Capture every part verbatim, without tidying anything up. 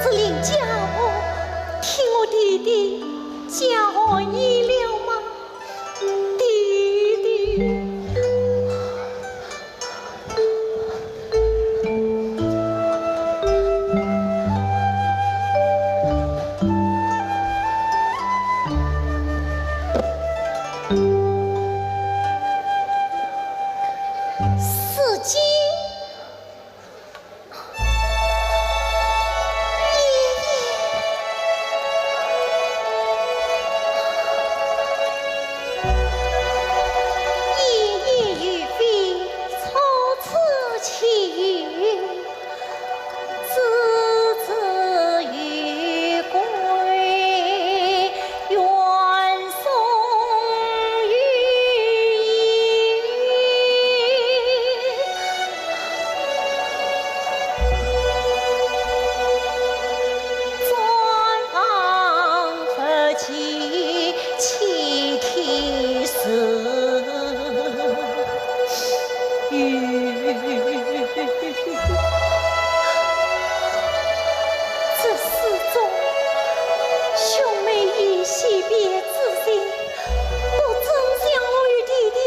子林家母，替我弟弟谢恩了吗？弟弟。 这书中，兄妹以惜别之情，不曾想我与弟弟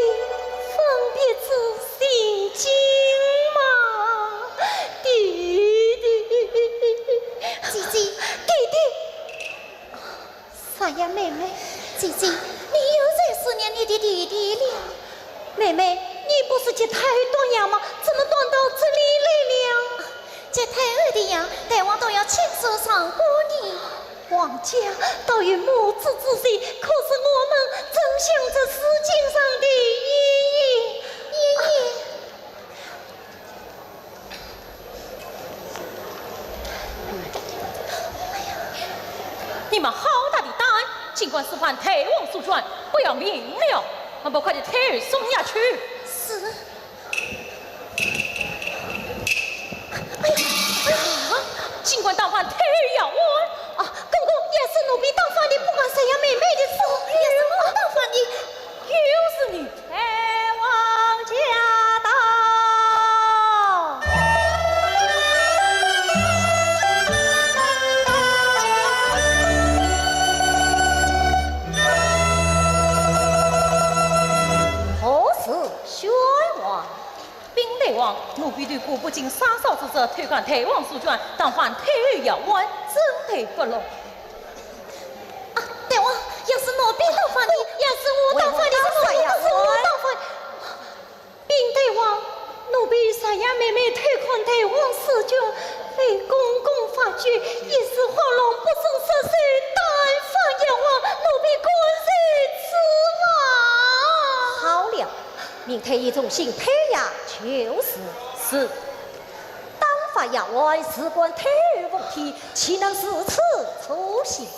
分别之心境吗？弟弟。姐姐。弟弟。 啥呀，妹妹？姐姐，你又在思念你的弟弟了？妹妹，你不是吃太多药吗？怎么端到这里来了？吃太后的药，大王都要亲手上过呢。王家都有母子之情，可是我们怎想这世间上的一一。一一。 你们好大的胆，竟敢私犯太王所专，不要命了！还不快点退送下去！是。哎呀，哎呀，竟敢当犯太后药丸！啊，公公，也是奴婢当犯的，不敢伤害妹妹的事。也是我当犯的。 又是你，太王驾到！何事宣王？禀太王，奴婢对顾不尽杀嫂之事，偷看太王所专，当犯太后药丸，怎得不落？ 啊，大王，也是奴婢当犯的，也是我当犯的，也是我当犯的。禀太王，奴婢杀害妹妹偷看太王所专，被公公发觉，一时慌乱不慎失手，当犯药丸，奴婢跪谢此案。好了，命太医重新配药就是。是。 当犯药丸事关太后问题，岂能如此粗心？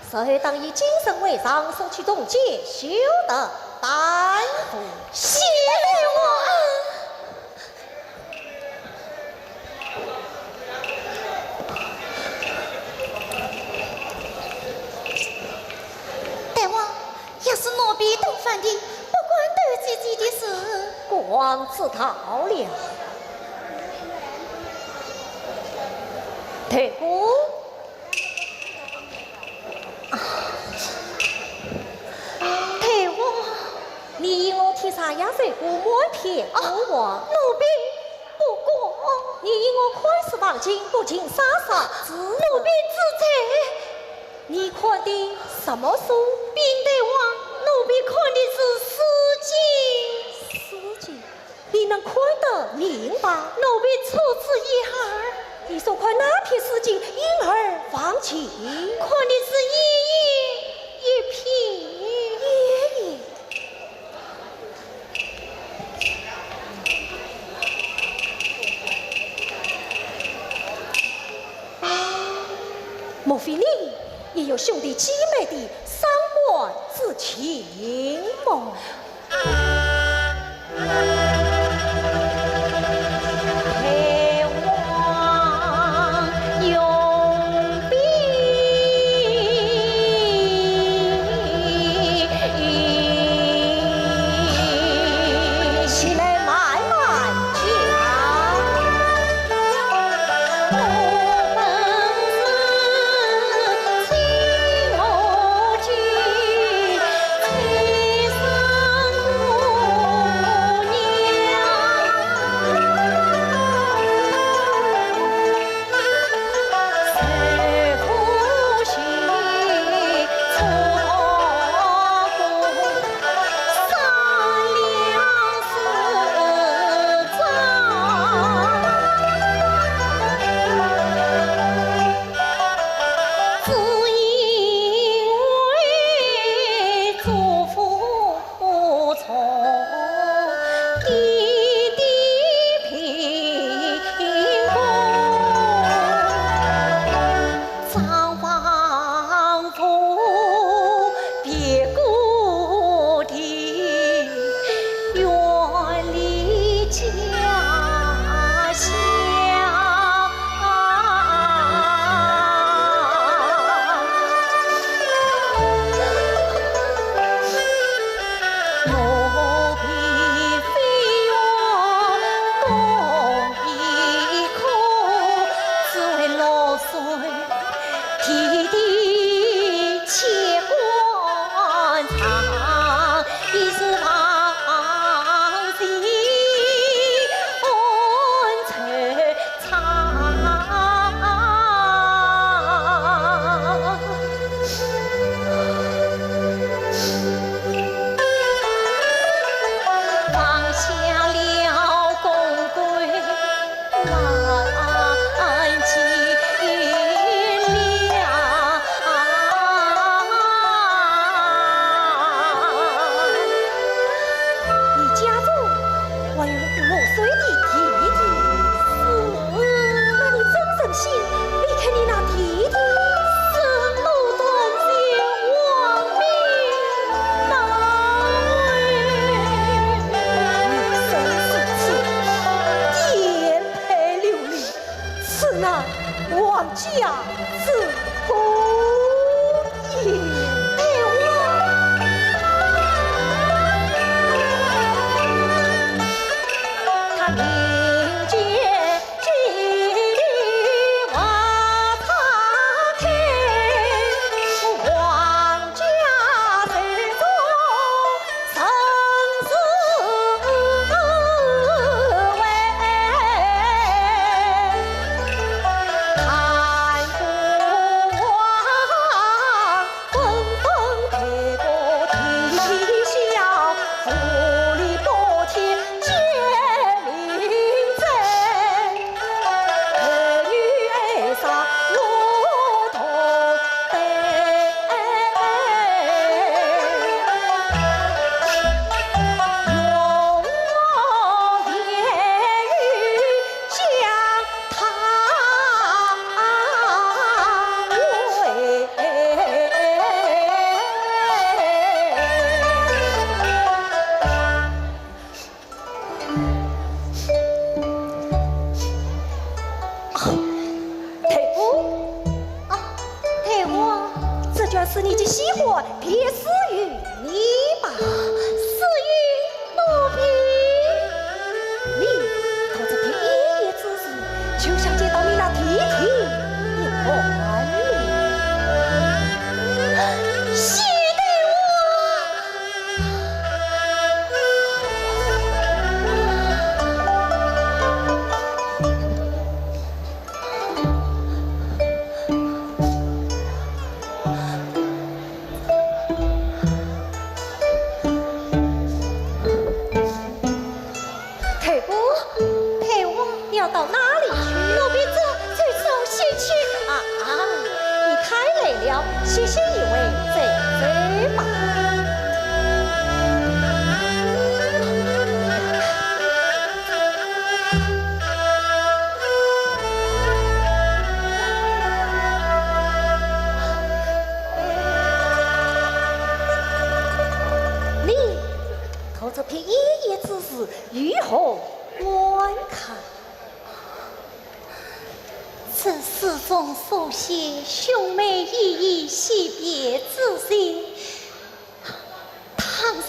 所以当以精神为上，速去重建，休得耽误。谢太王。大王， 也是奴婢当犯的，不关大姐姐的事。国王知道了。太后。啊，太后。你因何替杀害受过瞒骗？啊，奴婢不过。你因何看似王进不进杀嫂子？奴婢知罪。 你看的什么书？禀大王，奴婢看的是诗经。诗经？你能看得明白？奴婢出自一二。你所看哪篇诗经因而忘记？看的是一一一篇。一一。 莫非你也有兄弟姐妹的伤感之情么？起来慢慢讲。弟弟且观察，一时忘记恩仇。 放下了公归难见了。你家中 还有六岁的弟弟。是，那你怎忍心离开你那弟弟？是我断绝亡命难违。女生如此，颠沛流离，此乃亡家之过也。 啊，太后。啊，太后。这件事你既喜欢，便赐与你吧。赐与奴婢？你到这边一夜之时，就想见到你那弟弟一面。谢太后。 太后，太后，你要到哪里去？奴婢这就早些去。啊，啊，你太累了，歇息一会再走吧。 你到这边一夜之时， 有何观看？这诗中所写兄妹依依惜别之情，倘若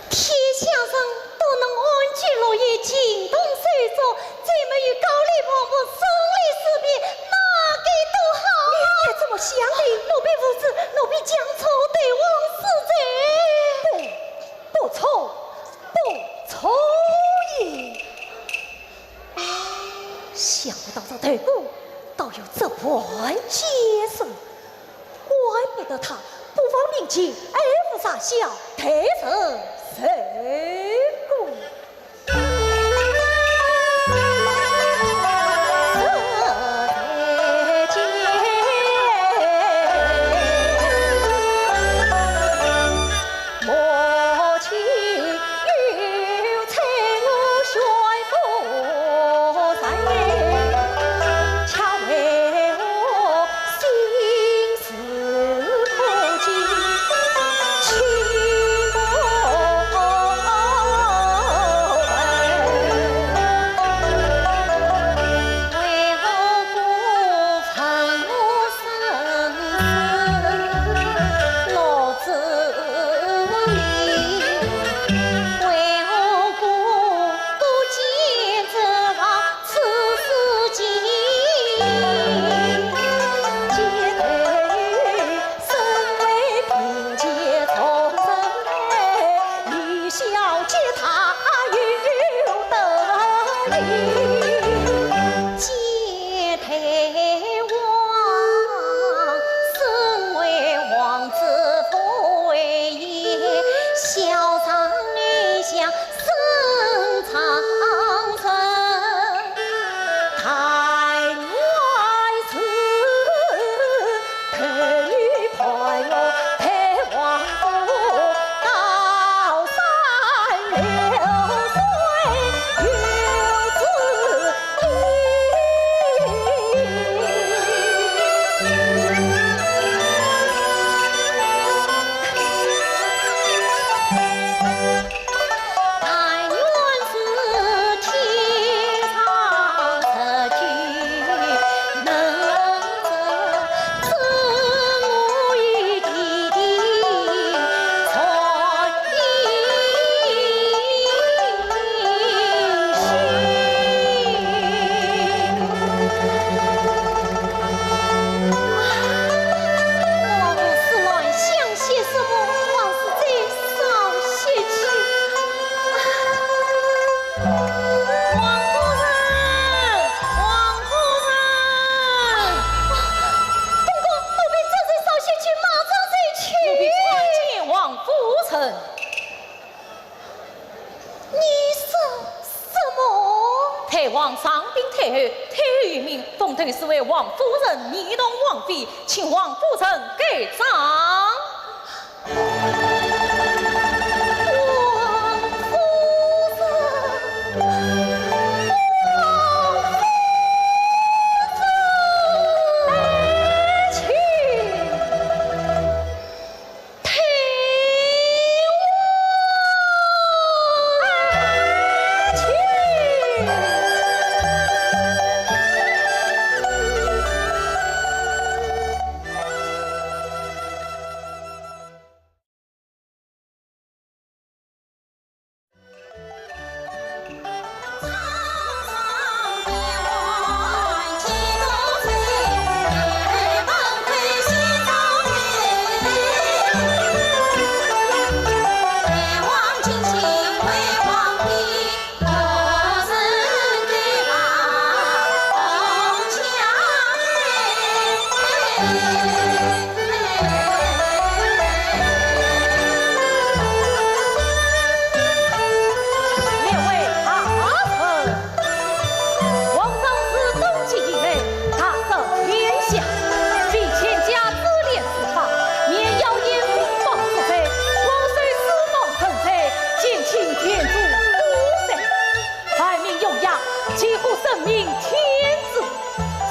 天下人都能安居乐业，情同手足，再没有高丽婆婆生离死别，那该多好啊！你也这么想的？奴婢无知，奴婢讲错，太后恕罪。不， 不错，不错也。想不到这太后倒有这般见识，怪不得她不忘民情，爱护上下，待人仁厚。是为王夫人，你动王妃，请王夫人改妆。王夫人，王夫人，请。 列位大臣，皇上自登基以来，大赦天下，废钱家之廉之法，免妖言finbox之罪，广收私房存货，减轻田主负担。万民永养，齐呼圣明天子。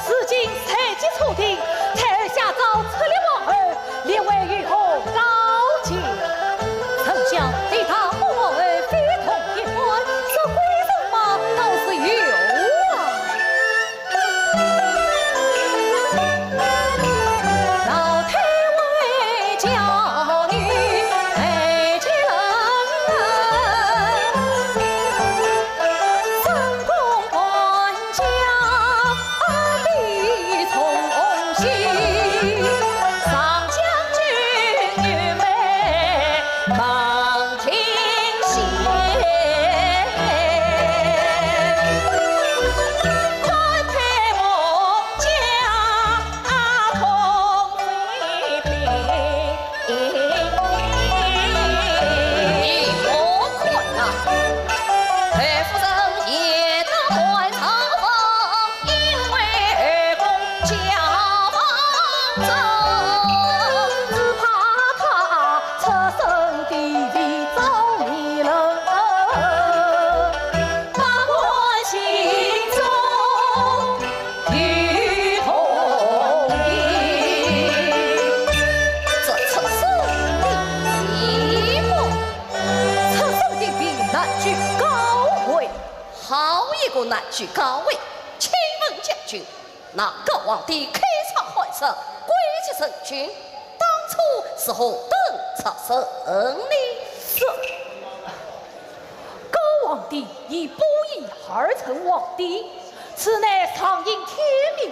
如今罪己初定，太后下诏撤立皇后， 列位有何高见？丞相对大汉王后非同一般，这贵人嘛，倒是有啊。老太后教女爱情深。 深宫官家必从心，上将军玉梅望听先。快配我家童妃嫔。 依我看呐，太夫人也当换朝房，因为后宫交房中，只怕她出身低微，早已冷落百官心中。 与同意。这出身低微，出身低微，难居高位。好一个难居高位！请问将军，那高皇帝开创汉室，贵极人群，当初是何等出身呢？是。 高皇帝以布衣而称皇帝，此乃上应天命。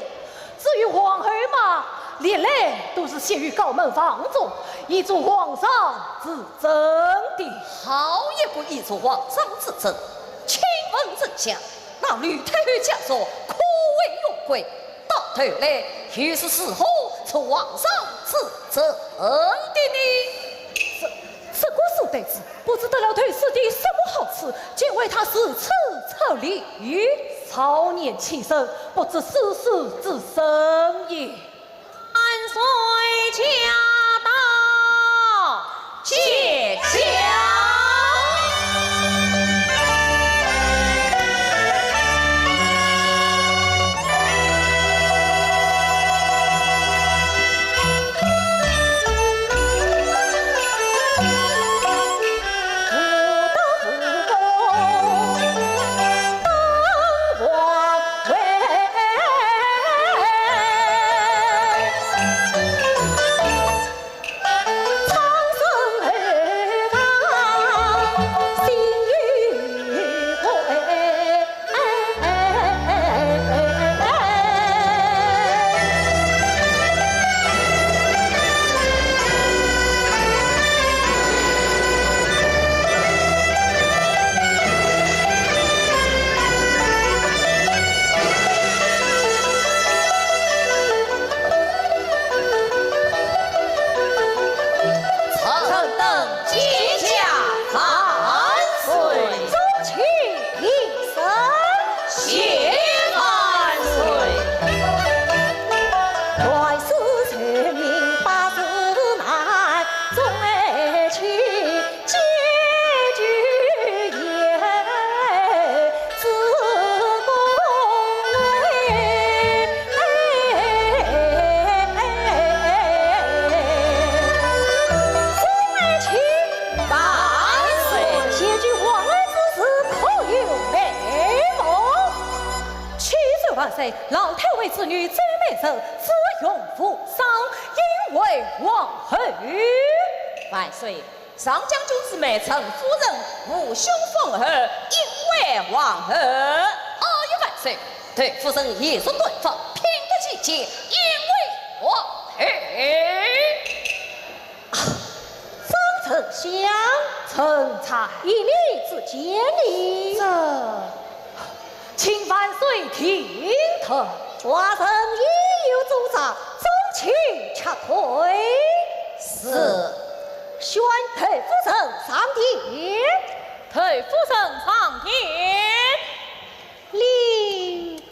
至于皇后嘛，历来都是习于高门房中，依从皇上之政的。好一个依从皇上之政！请问丞相，那吕太后嫁作可为荣归，到头来又是如何出皇上之政的呢？这，这个书呆子， 不知得了太师的什么好处，竟为她如此出力？少年欺身，不知世事之深也。万岁驾到，见驾。子荣父上，因为皇后。万岁，上将军之妹陈夫人无胸封侯，因为皇后。哎呀，万岁，对夫人言说对方，品德节俭，因为皇后。啊，张丞相，臣在。依你之见呢？这 请万岁听透。寡人意有主张，众卿撤退。是。宣太夫人上殿。太夫人上殿。领旨。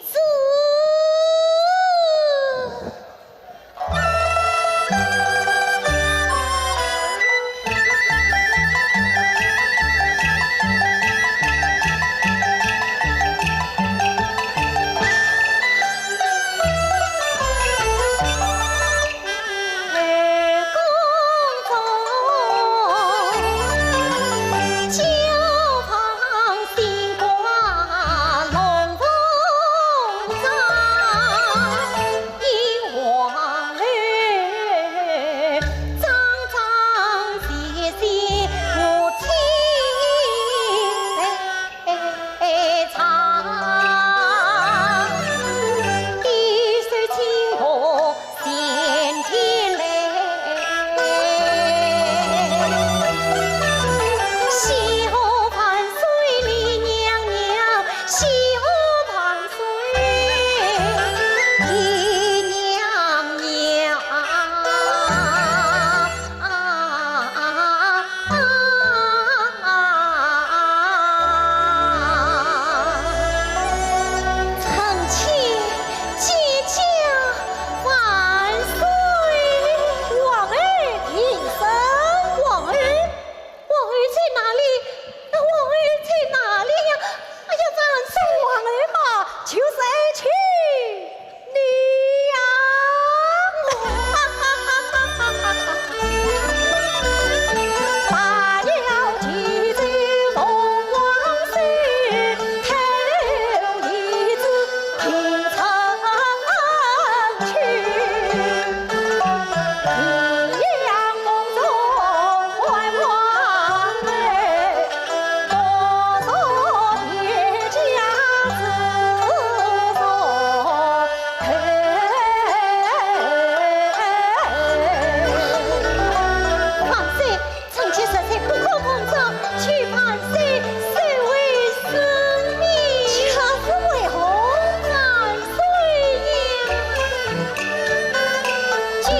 臣妾见驾万岁。皇后平身，皇后，皇后在哪里？皇后在哪里呀？哎呀，万岁，皇后嘛，就是爱卿。 你呀！万岁，臣妾实在不可奉诏，求万岁收回圣命。这是为何？万岁呀！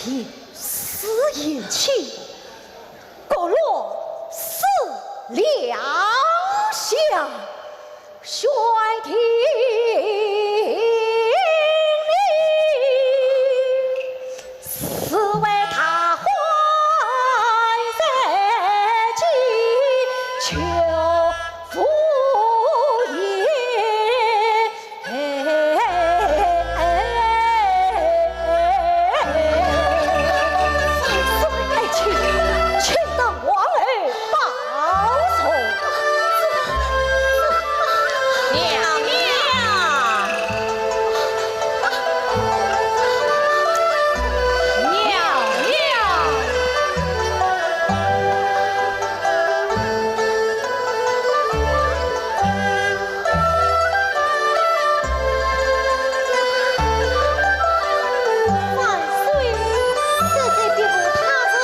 吟诗言情，各落思良宵。 宣亭里，四围大欢人间，秋风夜。 万岁爱卿，请到皇后宝座。娘娘，娘娘。 万岁，这才别无他人，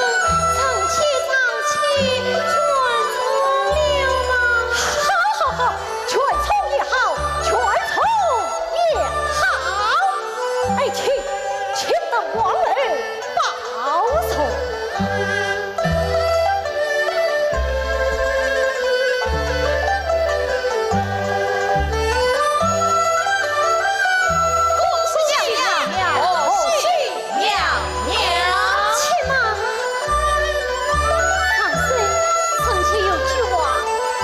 臣妾上前劝从了吧。好，好，好，劝从也好，劝从也好。爱卿，请到皇后宝座。 恭喜娘娘，恭喜娘娘。且慢，万岁，臣妾有句话，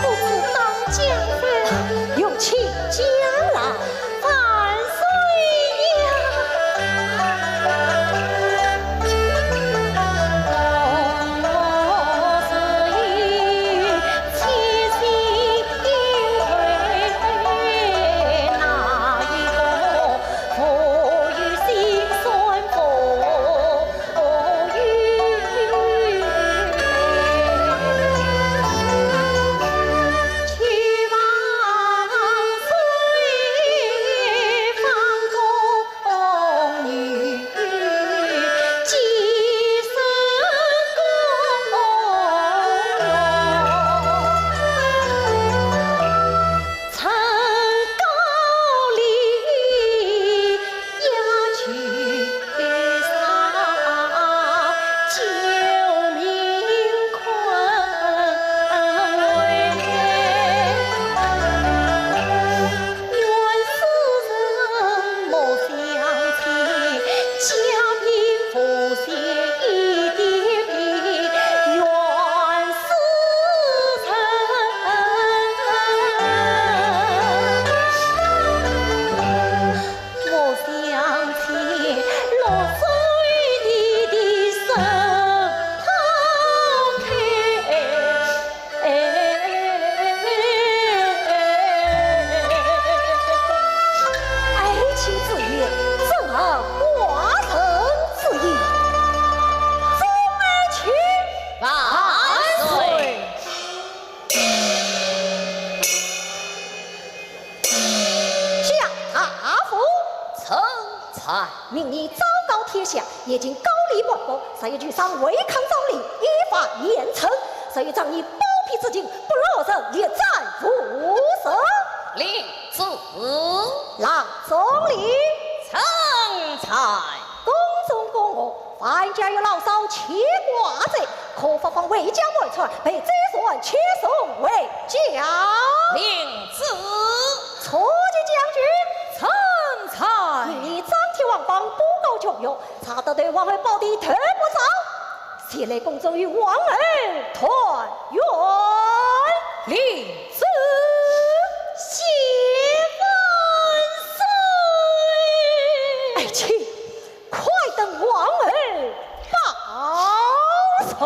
不知当讲否？有请讲来。 万岁呀！爱卿之言，正合寡人之意。众爱卿万岁。 下大夫。臣在。命你昭告天下，夜间高丽半国，十一举上违抗诏令，依法严惩。十一仗义包庇之情，不饶人，列斩无赦。领旨。郎中令。臣在。 宫中宫外，凡家有老少牵挂者，可发放回家卖唱，备周旋，遣送回家。领旨。初级将军。臣在。命你张贴王榜，布告群雄，查得窦王后宝殿头不着，前来宫中与王后团圆。领旨。谢万岁。爱卿， 快登王后宝座。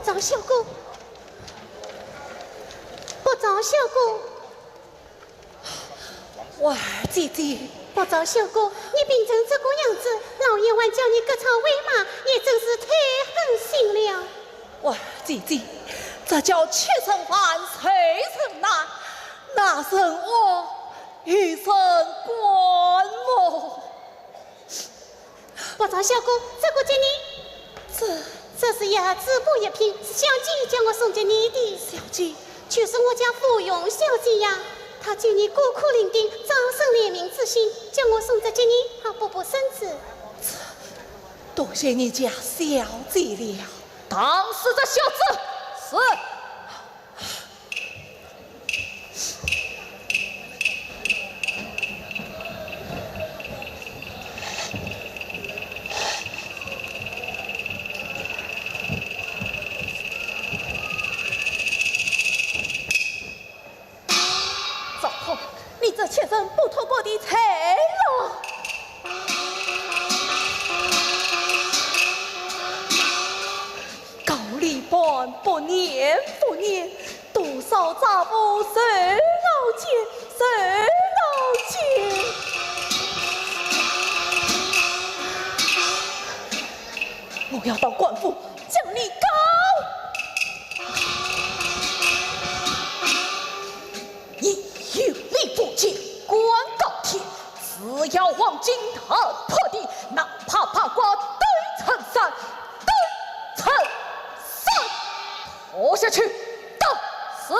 张相公，不，张相公。 婉儿姐姐。不，张相公，你病成这个样子，老爷还叫你割草喂马，也真是太狠心了。婉儿姐姐，这叫吃人饭，睡人难，那人恶，与人干么？ 不，张相公，这个给你。这，这是药子补益品，是小姐叫我送给你的。小姐？就是我家芙蓉小姐呀，她见你孤苦伶仃，张生怜悯之心，叫我送这给你，好补补身子。多谢你家小姐了。打死这小子！是。 赵通，你这欺人不吐骨的豺狼！高里半不念不念，多少丈夫受老奸，受老奸。我要到官府将你告。 你有理不讲，官告天，只要黄金藤破地，哪怕八卦堆成山，堆成山，拖下去。到。是。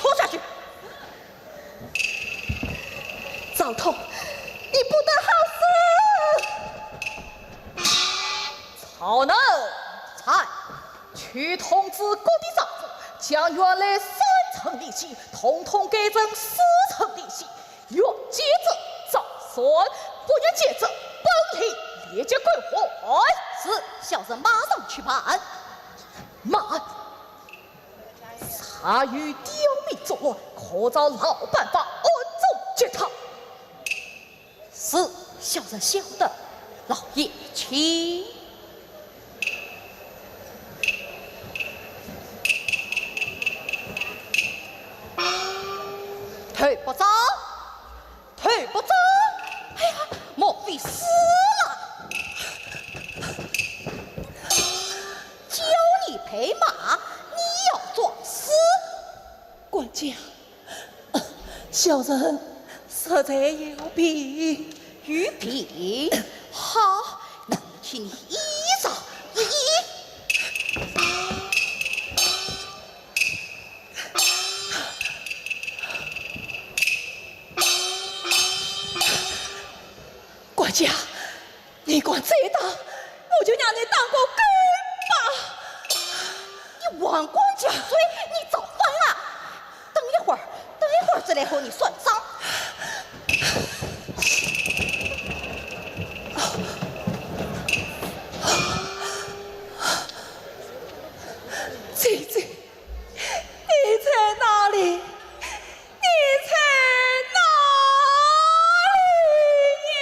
拖下去。赵通，你不得好死！曹能才。 去通知各地丈夫，将原来三成利息，统统改成四成利息。愿借者照算，不愿借者本例立即归还。是，小人马上去办。慢！查有刁民作乱，可照老办法暗中截查。 是，小人晓得。老爷，请。头不招，头不招。哎呀，莫非死了？叫你拍马，你要装死。管家， 小人实在有病。有病？好，那我替你医上一医。管家， 你敢再打，我就让你打个够吧！你还敢犟嘴，你造反了！等一会儿，等一会儿再来和你算账。姐姐，你在哪里？ 你在哪里呀？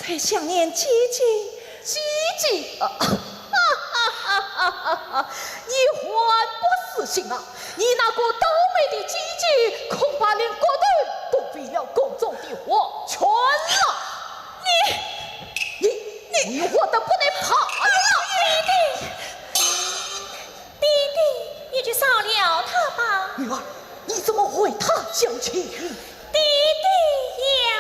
还想念姐姐？姐姐？啊，哈哈哈哈哈！你还不死心啊？你那个倒霉的姐姐，恐怕连骨头都喂了宫中的黄犬了。你，你，你，你活得不能怕了！爹爹，爹爹，你就饶了她吧。女儿，你怎么为她想去？爹爹呀！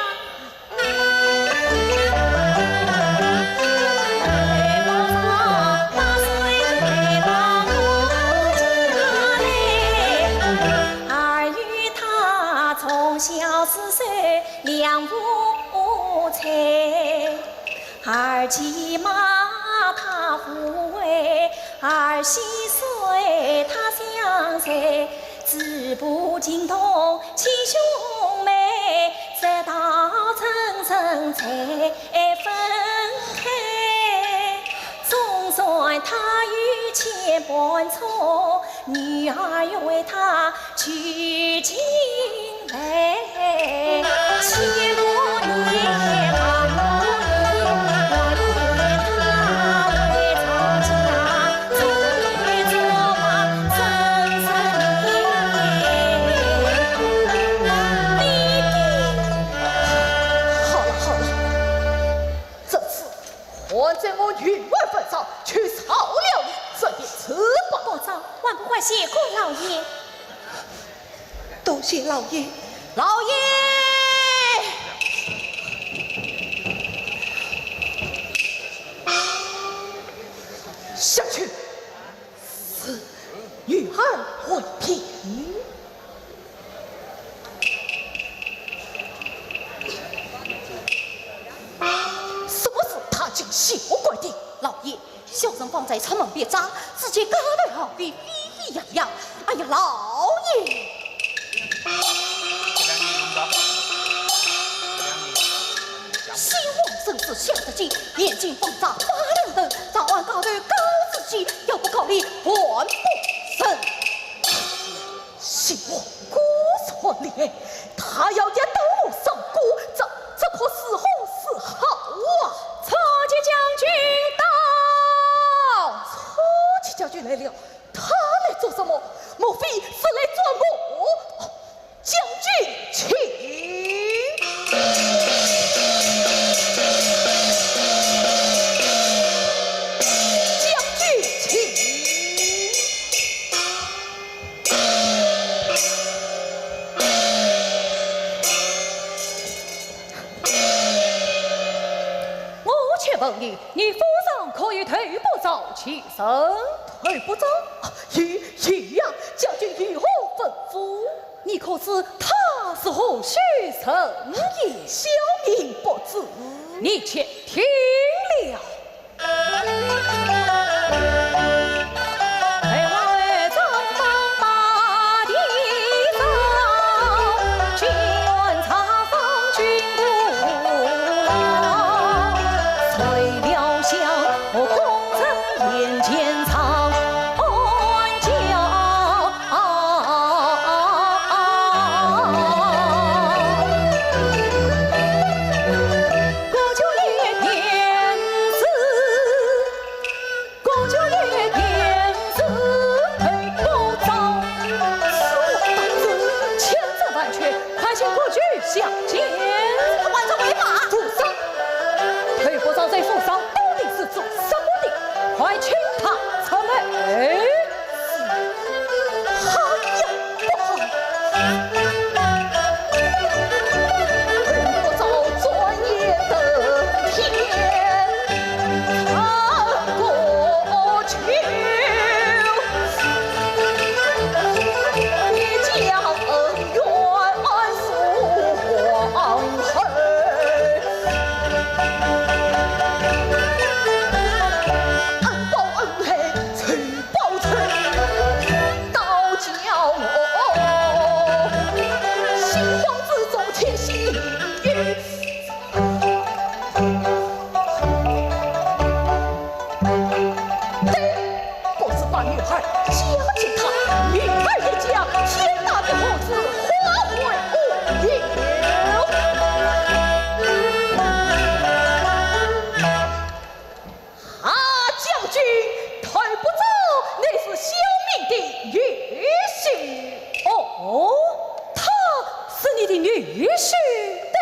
儿与他从小四岁两无猜，儿骑马他无畏，儿戏水他相随，子不惊动 七兄妹，直到成人才分开。总算他有牵绊处，女儿愿为他去尽力。千万年望我也，我也为他为张家，终于做梦 好了好了，这次看在我女儿份上，就饶了你这一次吧。不招，万不欢谢过老爷。多谢老爷。老爷！下去。 是，女儿回禀。什么事大惊小怪的？老爷，小人方才出门避债，只见街头巷尾沸沸扬扬。哎呀，老爷！ 先王圣旨下得急，严禁放债发粮头，早晚高头高自己，要不高利还不成。先王果然厉害，他要压倒我上官，这，这可如何是好啊？超级将军到！超级将军来了，他来做什么？莫非是来捉我？ 将军请。将军请。我且问你，你府上可有头不招之人？头不招？有，有呀，将军有何吩咐？ 你可知他是何许人也？小民不知。你且听了。女婿？对，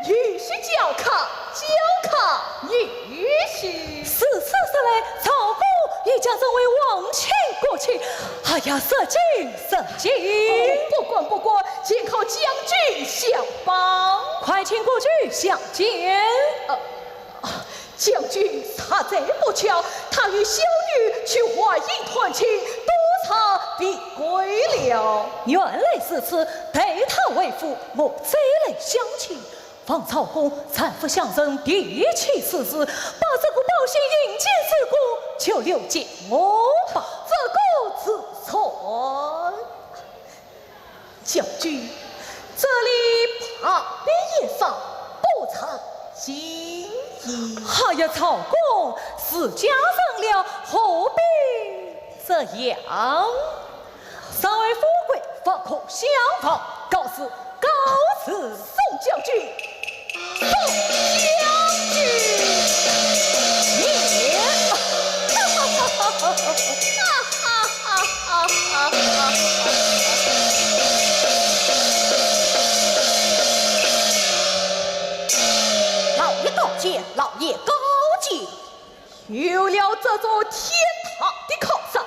女婿叫客，叫客女婿。如此说来，曹公也将这位皇亲国戚，哎呀，失敬，失敬。哦，不敢，不敢，全靠将军相帮。快请国舅相见。呃， 将军，实在不巧，他与小女去华阴团亲，多谢别归了。原来如此，待他回府，我再来相请。望曹公再赴相认，提起此事，把这个报信引荐之功，就留给我吧。这个自然。 将军，这里旁边一放，不成敬意。哎呀，曹公，自家人了，何必这样？三位富贵，不可相忘，告辞，告辞。送将军。 送将军。你，哈哈哈哈哈哈！老爷高见，老爷高见。 有了这座天大的靠山，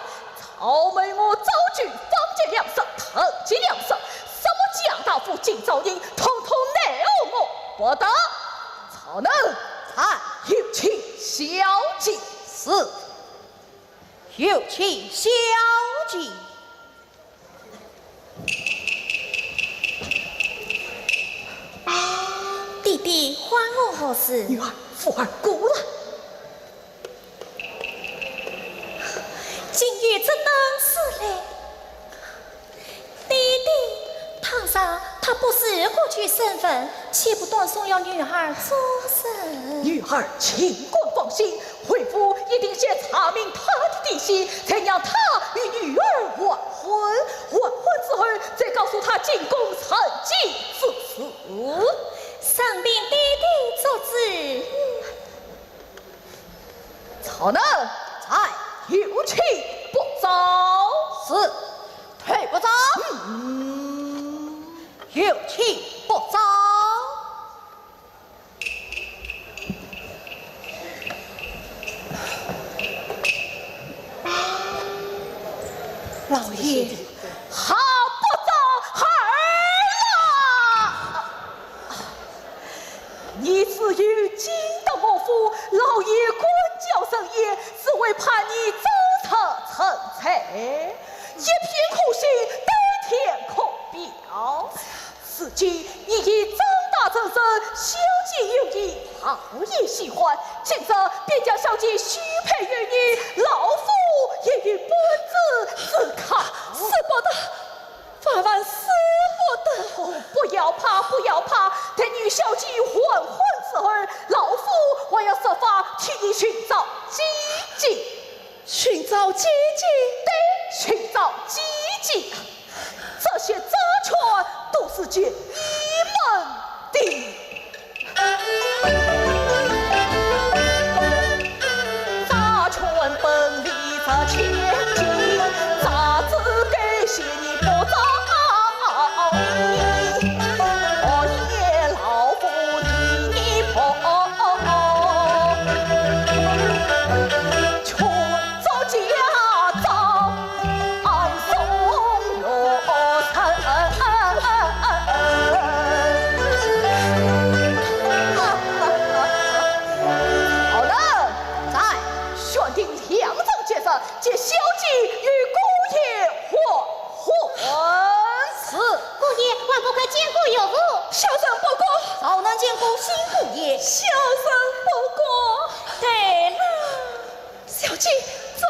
曹某我早就放弃粮食，投机粮食，什么家大户、金朝银，统统奈何我不得。曹能。在。有请小姐。是。有请小姐。 爹爹唤我何事？女儿，福尔过了。竟有这等事来。爹爹，倘若他不是国舅身份，岂不断送了女儿做人？女儿尽管放心， 回府一定先查明他的底细，才让他与女儿完婚。完婚之后，再告诉他进宫成亲之事。任凭爹爹做主。曹能。在。有请部长。是。退部长。嗯。有请部长。 老爷。好部长，孩儿啊！你自幼进得我府，老爷管教甚严，只为盼你早日成才，一片苦心，登天可表。 如今你已长大成人，小姐有意，老爷喜欢，今日便将小姐许配于你，老夫也有半子之靠。使不得，万万使不得！哦，不要怕，不要怕，等你小姐完婚之后，老夫还要设法替你寻找姐姐。寻找姐姐？对，寻找姐姐。 这些债权都是借你们的。债权本利值千金，债主该谢你不着你，何以老夫替你破？全做家债。 好了，在。选定良辰吉日，接小姐与姑爷完婚。是。姑爷，还不快见过岳父？小生不过。早能见过新姑爷。小生不过。对了。 小姐，走。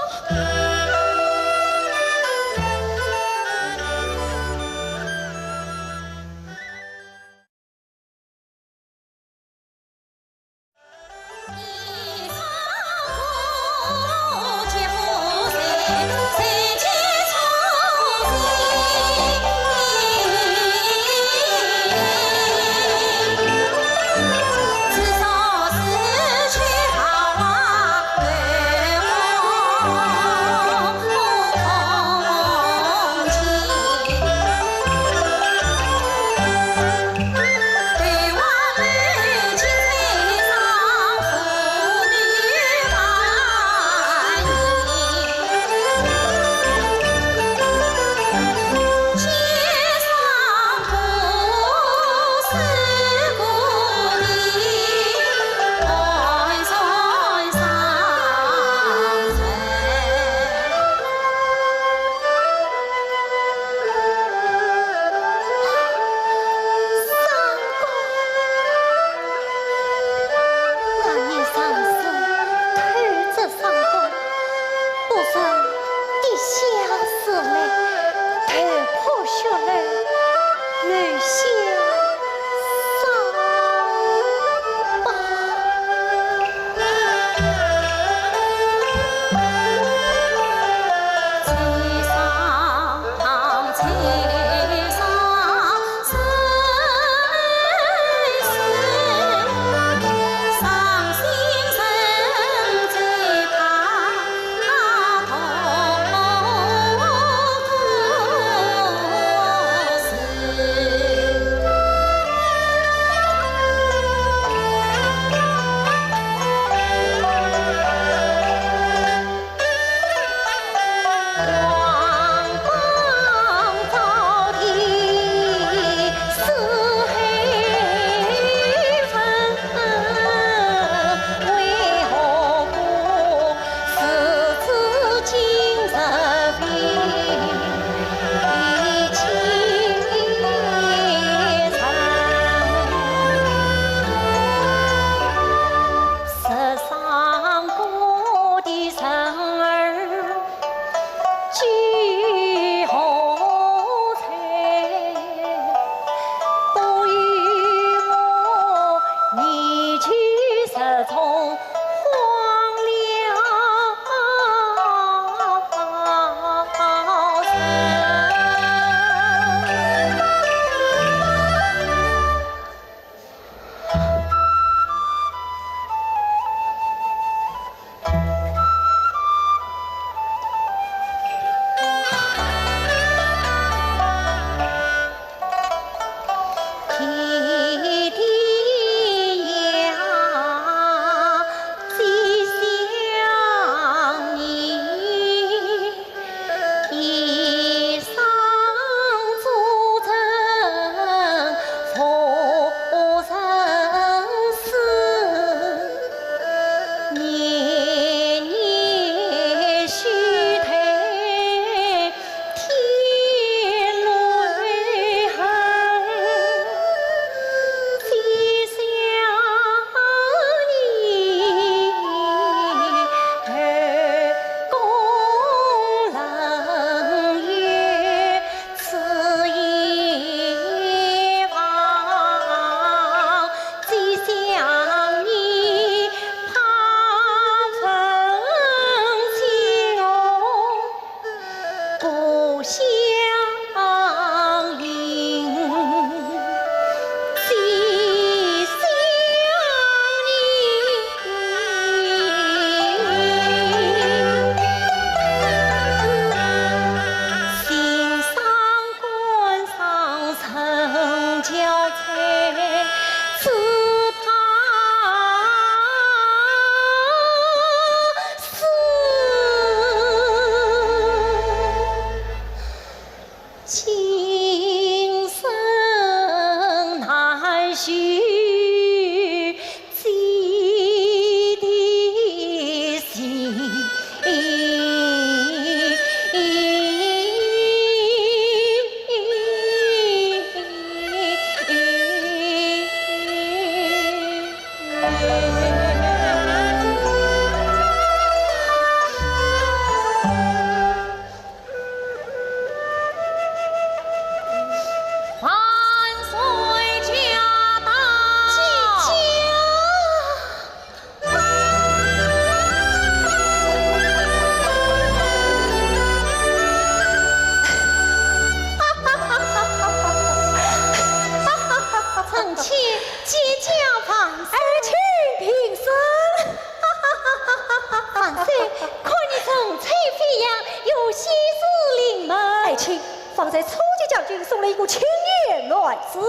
一个青年男子。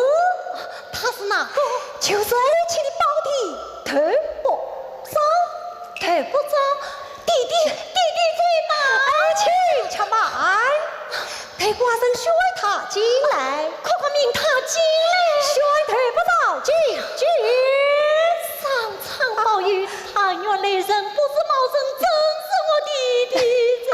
他是哪个？就是爱卿的胞弟，头部长。头部长？弟弟，弟弟在吗？爱卿且慢，待寡人宣他进来。快快命他进来。宣头部长进去。上苍保佑，他原来人不是毛人，真是我弟弟哉。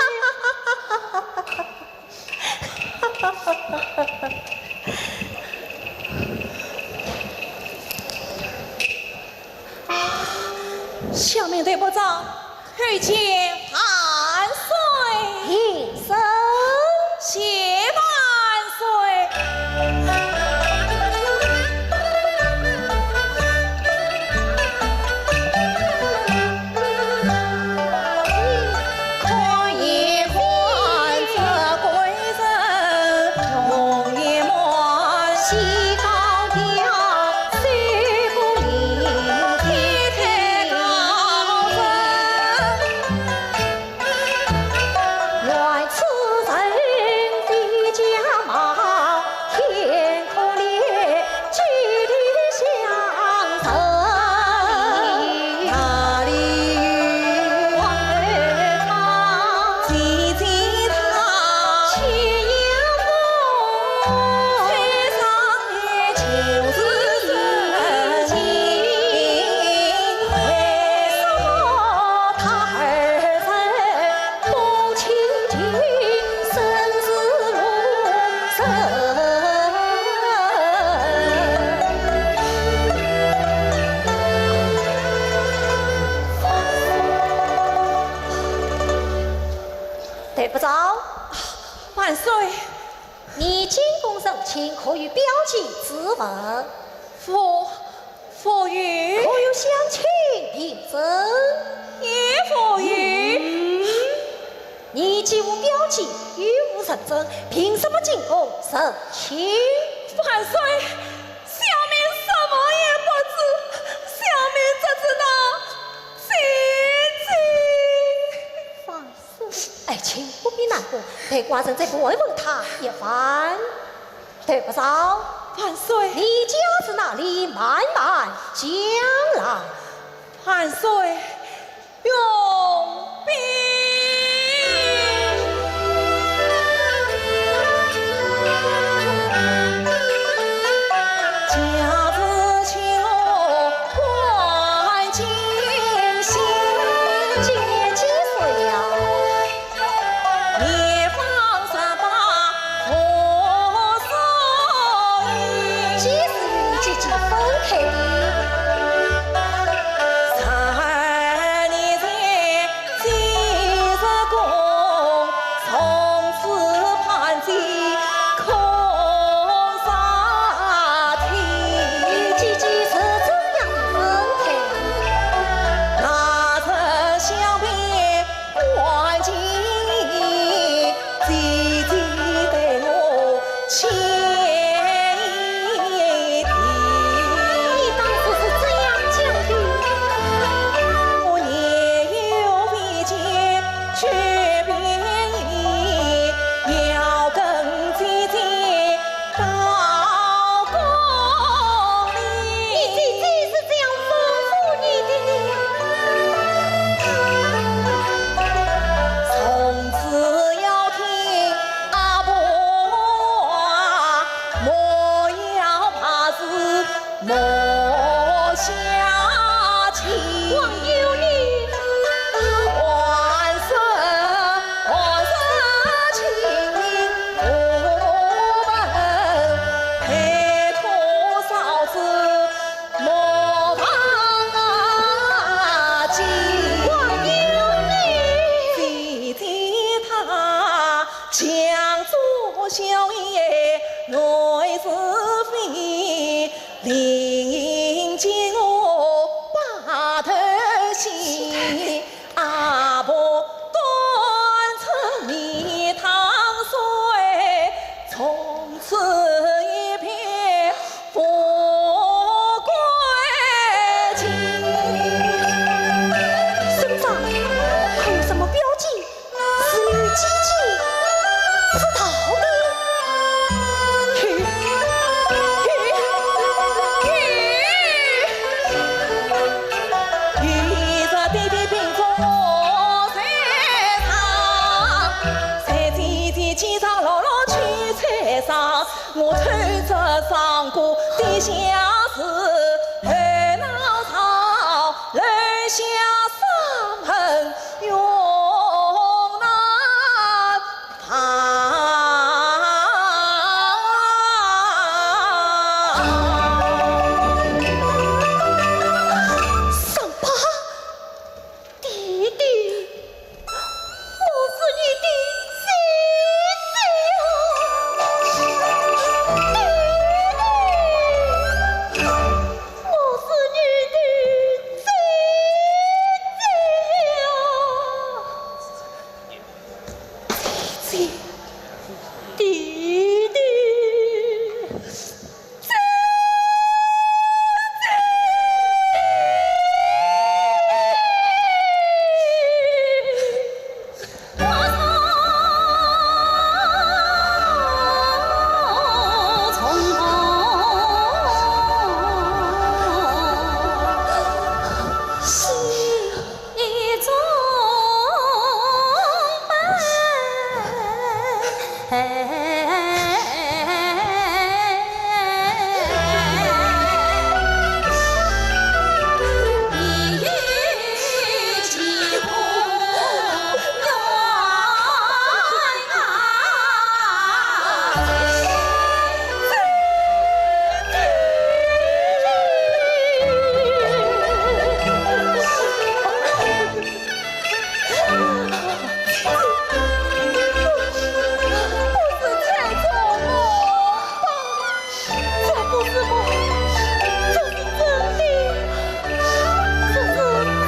下面头部长叩见万岁。平身。谢万岁。 头部长。万岁。你进宫成亲，可与表姐质问？父 父语。可有相请凭证？也父语。嗯，你既无表姐，又无人证，凭什么进宫成亲？万岁，小民什么也不知，小民只知道姐姐。万岁，爱卿不必难过，待寡人再盘问他一番。 头部长。万岁。你家住哪里？慢慢讲来。万岁，永宾。家住清河观景县。今年几岁了？ 年方十八，服侍御。几时与你姐姐分开的？十二年前，上吧，弟弟，我是你的姐姐呀，弟弟，我是你的姐姐呀。 姐姐，弟弟，姐姐。这不是梦，这不是梦，这是真的，这是真的。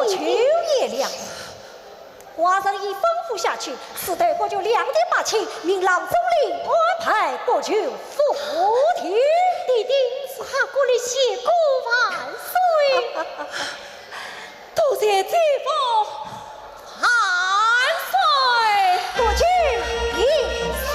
就也了。寡人已吩咐下去，此地各就两点八千，命郎中令安排各就府邸。爹爹，我下跪谢过万岁。多谢姐夫万岁。各就平身。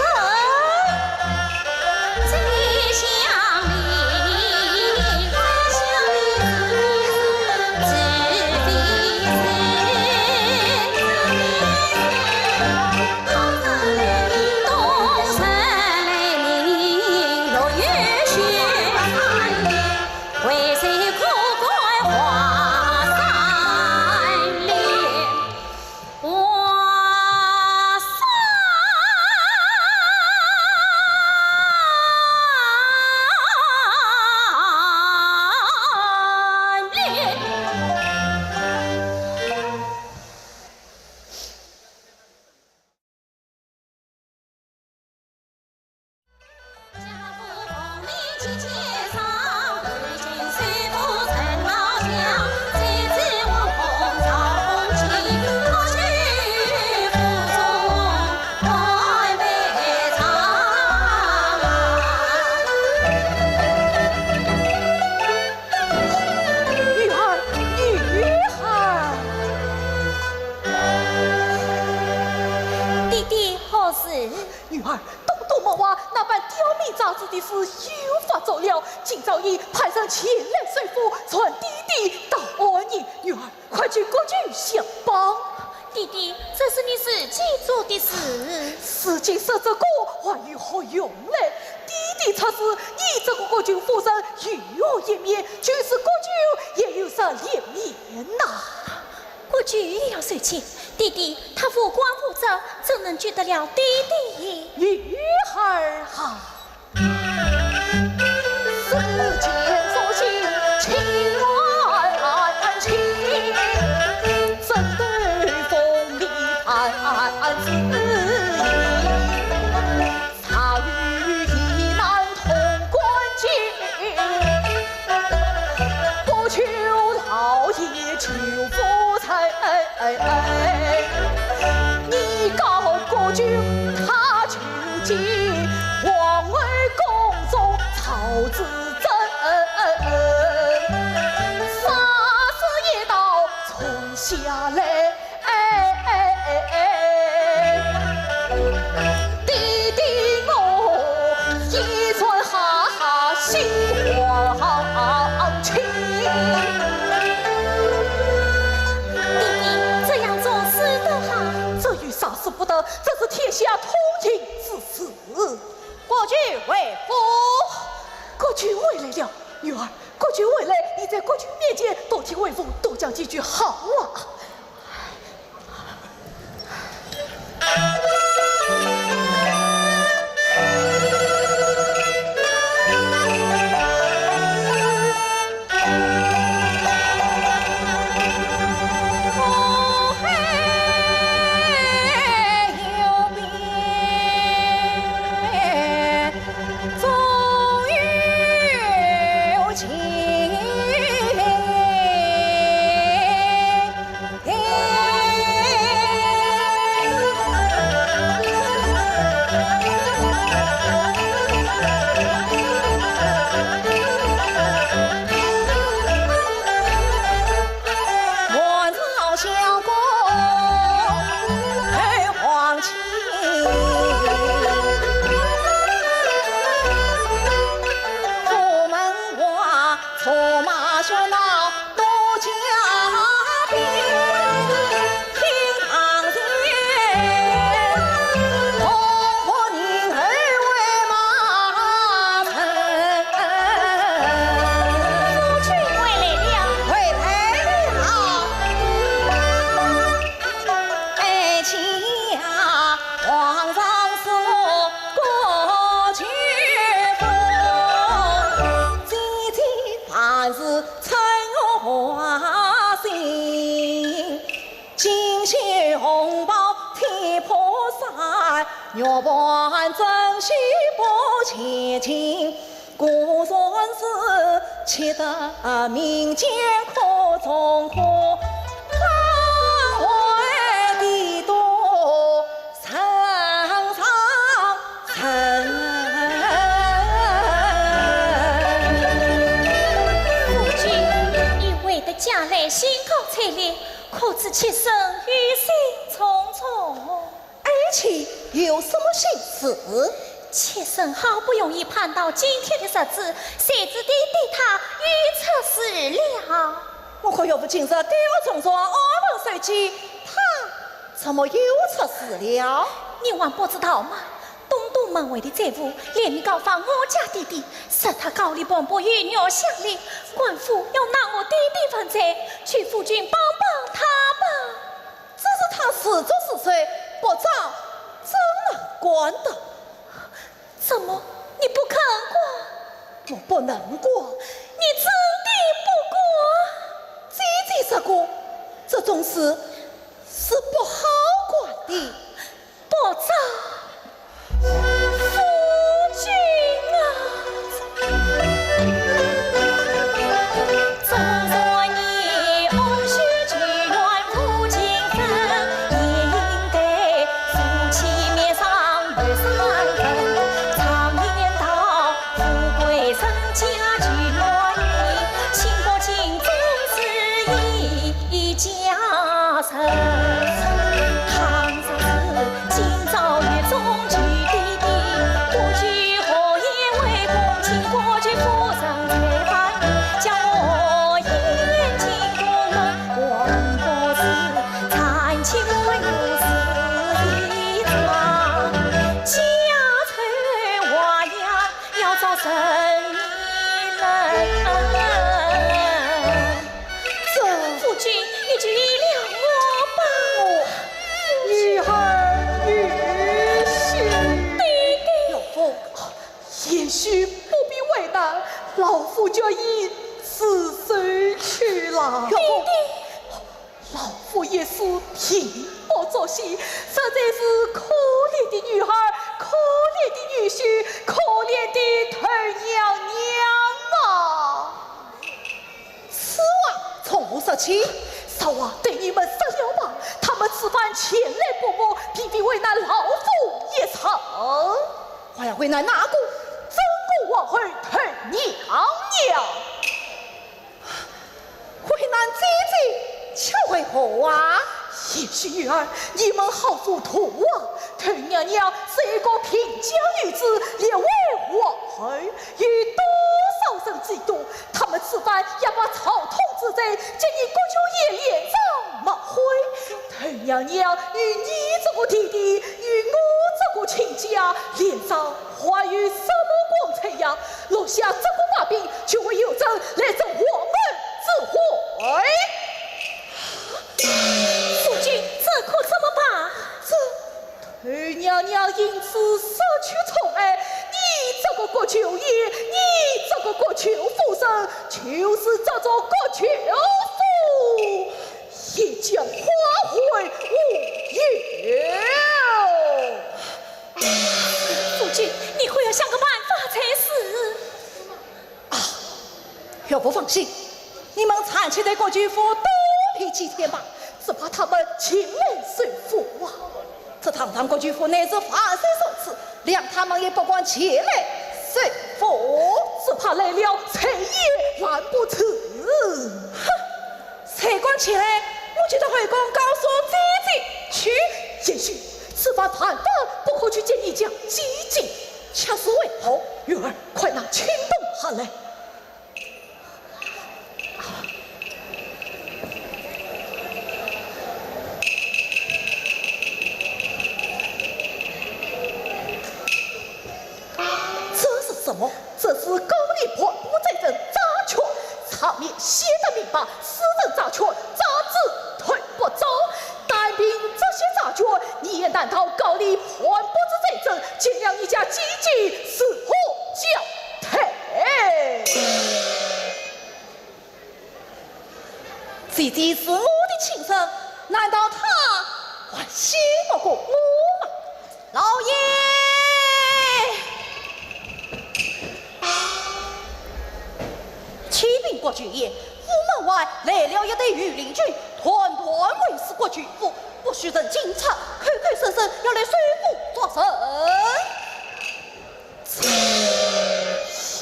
女儿，女儿。爹爹，何事？女儿，东都谋划那班刁民渣搿件事又发作了，今朝已派人前来收府，传爹爹到案。女儿，快去各就相帮。爹爹，这是你自己做的事。自己说这个还有何用嘞？爹爹出事，你这个各就夫人有何颜面？就是各就也有啥脸面呐？各就也要受气，爹爹他无官无职，怎能救得了爹爹？女儿啊！ 爹爹，这样做使得吗？这有啥使不得？这是天下通行之事。 各就回府。各就回来了，女儿，各就回来，你在各就面前多替为父多讲几句好话。想来兴高采烈，可知妾身忧心忡忡。爱卿有什么心事？妾身好不容易盼到今天的日子，谁知爹爹他又出事了。我看岳父今日该要重重安分守己，他怎么又出事了？你还不知道吗？ 东都门外的贼户联名告发我家爹爹，说他高丽盘剥，鱼肉乡里，官府要拿我爹爹问罪，求夫君帮帮他吧。只是他是捉是罪，不招怎能管得？怎么，你不肯管？我不能管。你真的不管？姐姐说过，这种事是不好管的。 不招夫君啊！这，夫君，你就依了我吧。我，女儿女婿。爹爹。岳父，贤婿不必为难，老夫就依此事去了。岳父，爹爹。 老夫一世平白作戏，实在是可怜的女儿，可怜的女婿，可怜的头娘娘啊！此话从何说起？实话对你们说了吧，他们此番前来盘剥，并非为难老夫一人。还要为难哪个？曾国皇后头娘娘。 为难姐姐，却为何啊？贤婿女儿，你们好糊涂啊！头娘娘是一个平江女子，列为皇后，有多少人嫉妒？他们此番要把朝堂之贼，揭你国舅爷脸上抹灰。头娘娘与你这个弟弟，与我这个亲家，脸上还有什么光彩呀？ 落下这个把柄，就会有人来争皇后之位。夫君，这可怎么办？这，头娘娘因此失去宠爱，你这个国舅爷，你这个国舅夫人，就是这座国舅府一将花灰无有。 夫君，你可要想个办法才是。啊，岳父放心，你们暂且在国舅府躲避几天吧。只怕他们前来收复啊。这堂堂国舅府乃是万岁所赐，谅他们也不敢前来收复。只怕来了，谁也拦不住。哼，谁敢前来，我就到后宫告诉姐姐去。贤婿， 此番万万不可去见你家姐姐。却是为何？女儿，快拿青铜盒来。这是什么？这是高丽盘剥罪证，诈权，上面写得明白，此人诈权，诈子退不招。 单凭这些诈权，你也难逃高丽盘剥之罪证，见了你家姐姐如何交代？姐姐是我的亲生，难道她还信不过我吗？ 老爷！启禀国舅爷，府门外来了一队御林军，团团围住国舅府，不许人进出，口口声声要来收复族人。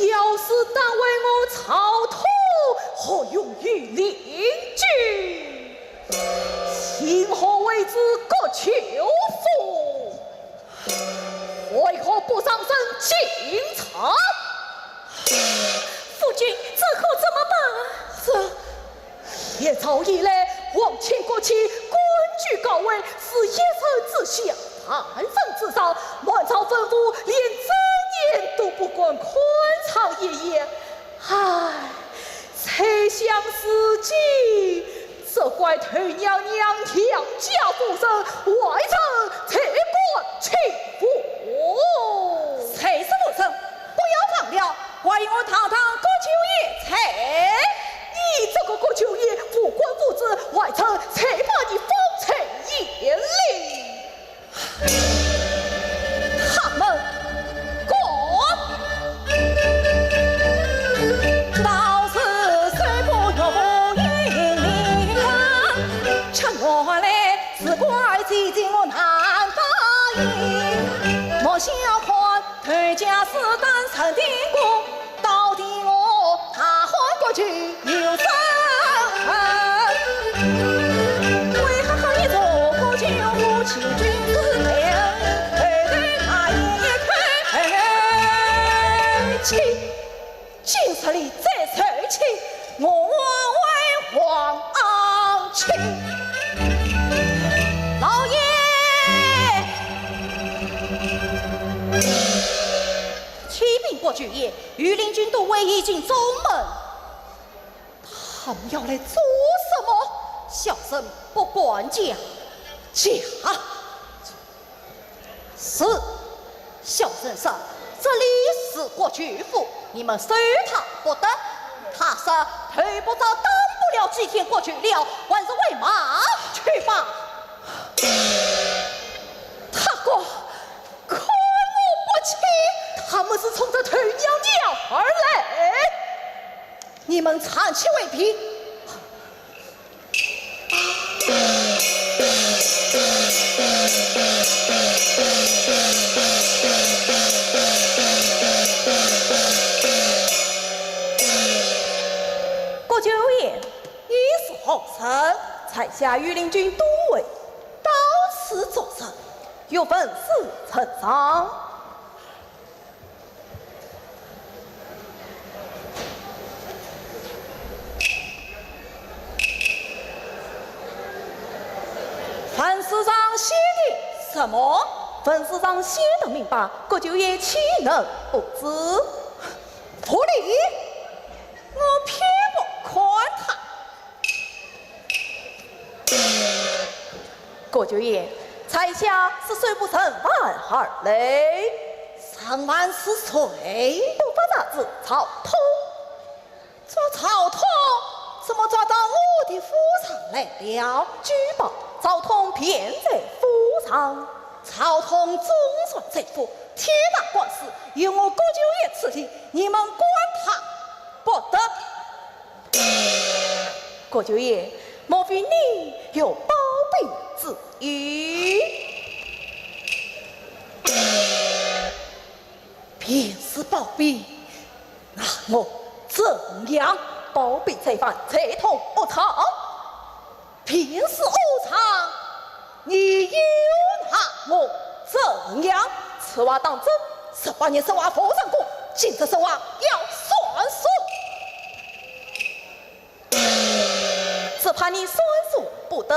要是敢为我朝堂何用于令君？因何为之国舅父？为何不上阵进朝？夫君，这可怎么办？这，一朝以来，皇亲国戚，官居高位，是一人之下，万人之上，满朝文武，连正眼都不敢看上一眼。唉，才想如今， 这怪头娘娘杨家夫人，外人才敢欺负。谁是夫人？不要忘了，还有我堂堂国舅爷在。你这个国舅爷，无官无职，外人才把你封成县令。 他们敢！道士虽不岳父英灵啊，却原来是怪姐姐我难答应。莫小看头家是单身的我， 到底我大汉国舅有身份，为何喊一座国舅父欺君之罪，后头那一口气，今日里再受气，我枉为皇亲。老爷！ 启禀国舅爷，御林军都尉已经中门。他们要来做什么？小生不敢讲。讲。是，小生说，这里是国舅府，你们收他不得。他说头不着，当不了几天国舅了，还是回马去吧。大哥， 看我不起！他们是冲着头娘娘而来，你们暂且回避。国舅爷，你是何人？在下御林军都尉，到此作甚？ 有文书呈上。文书上写的什么？文书上写得明白，国舅爷岂能不知？无礼！我偏不看他。 国舅爷，在下是手扶陈蕃而来。陈蕃是谁？不法杂子赵通。抓赵通？怎么抓到我的府上来了？举报赵通便在府上。赵通纵然在府，天大官司由我国舅爷处理，你们管他不得。 国舅爷，莫非你有包庇之意？便是包庇，拿我怎样？包庇罪犯，罪同恶偿。便是恶偿，你又拿我怎样？此话当真？十八年身怀夫人宫，今日身亡要算数。 只怕你算数不得。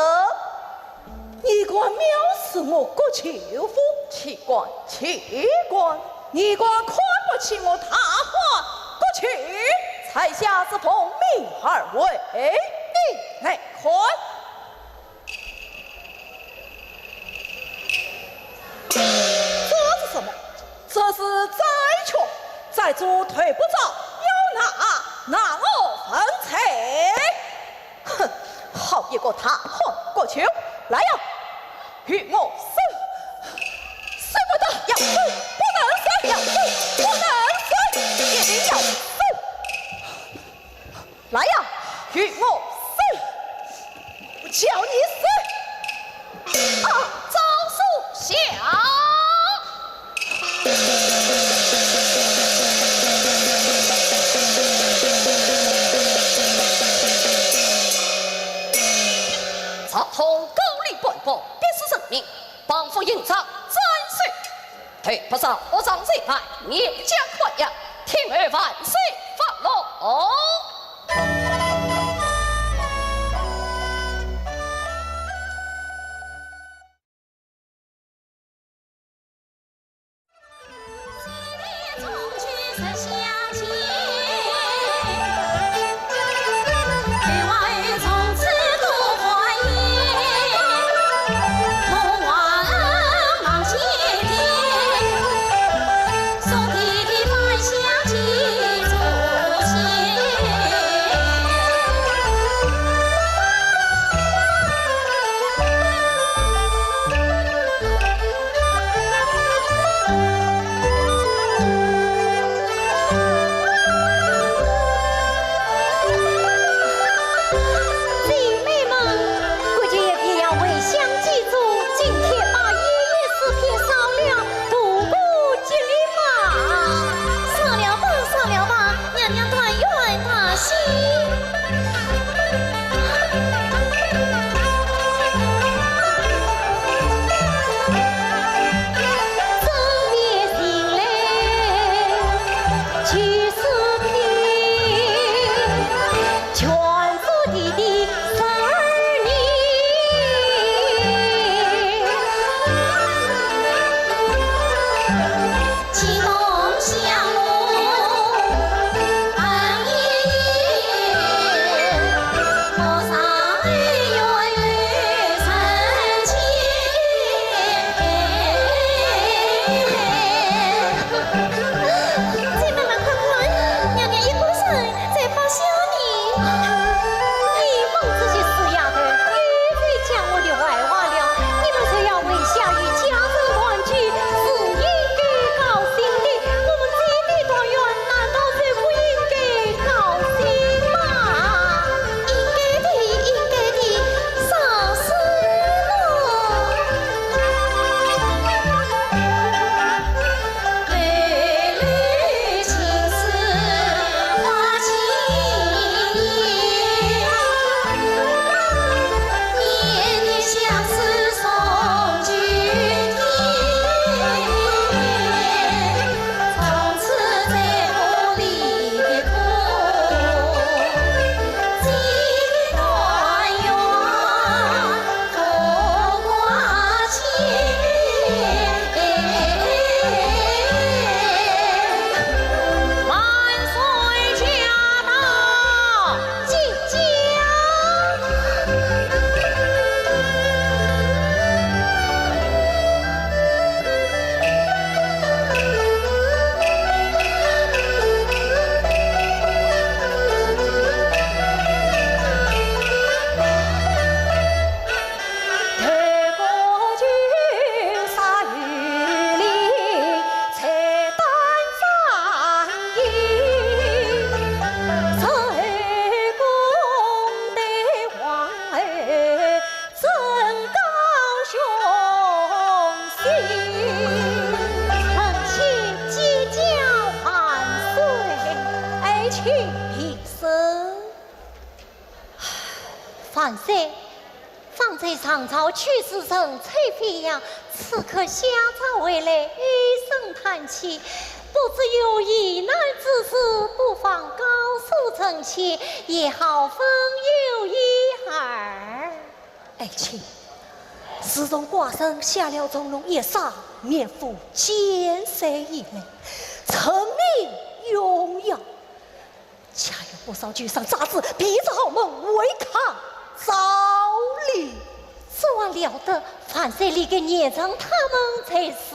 你敢藐视我国舅府？岂敢，岂敢！你敢看不起我大汉国舅？在下是奉命而回。你来看。 这是什么？这是债券，债主退不着，要拿，拿我问罪。哼，好一个大汉国舅，来呀，与我审！审不得，要审，不能审，要审，不能审，一定要审！ 来呀，与我审！我叫你审！啊，招手下！合同高丽半步，必死人命，绑赴刑场斩首。头不上，恶上罪犯，严加宽养，听候万岁发落。姐妹们，估计也必要回乡祭祖，今天把爷爷诗篇烧了，度过吉日嘛。烧了吧，烧了吧，娘娘团圆大喜。 姐妹们快看，娘娘一个人在发笑呢。你们这些死丫头，又在讲我的坏话了。你们若要回乡与家人团聚，是应该高兴的。我们姐弟团圆，难道就不应该高兴吗？应该的，应该的，啥事呢？万岁， 方才上朝去时神采飞扬，此刻下朝回来唉声叹气，不知有疑难之事，不妨告诉臣妾，也好分忧一二。爱卿，自从寡人下了重龙一杀，面赴建山以来，臣民荣耀， 家有不少旧伤，皆是避之豪门，违抗朝令。这还了得，万岁，你个严嵩他们才是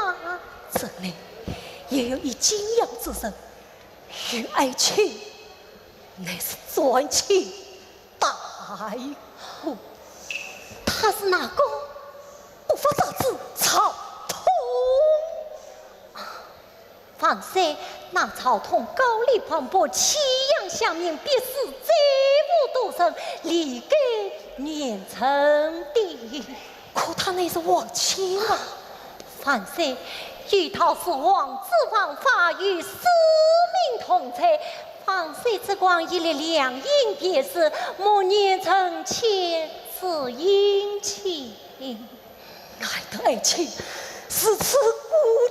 啊。这里也有一景阳之人，与爱卿乃是冤亲大户。他是哪个？不法杂志曹通。 万岁，那曹通高丽磅礴，欺压下民，逼死，罪无度审，理该严惩的。可他乃是皇亲啊！万岁，有道是皇子犯法，与死民同罪。万岁之光，一粒良印便是，莫念臣妾是姻亲。爱的爱情如此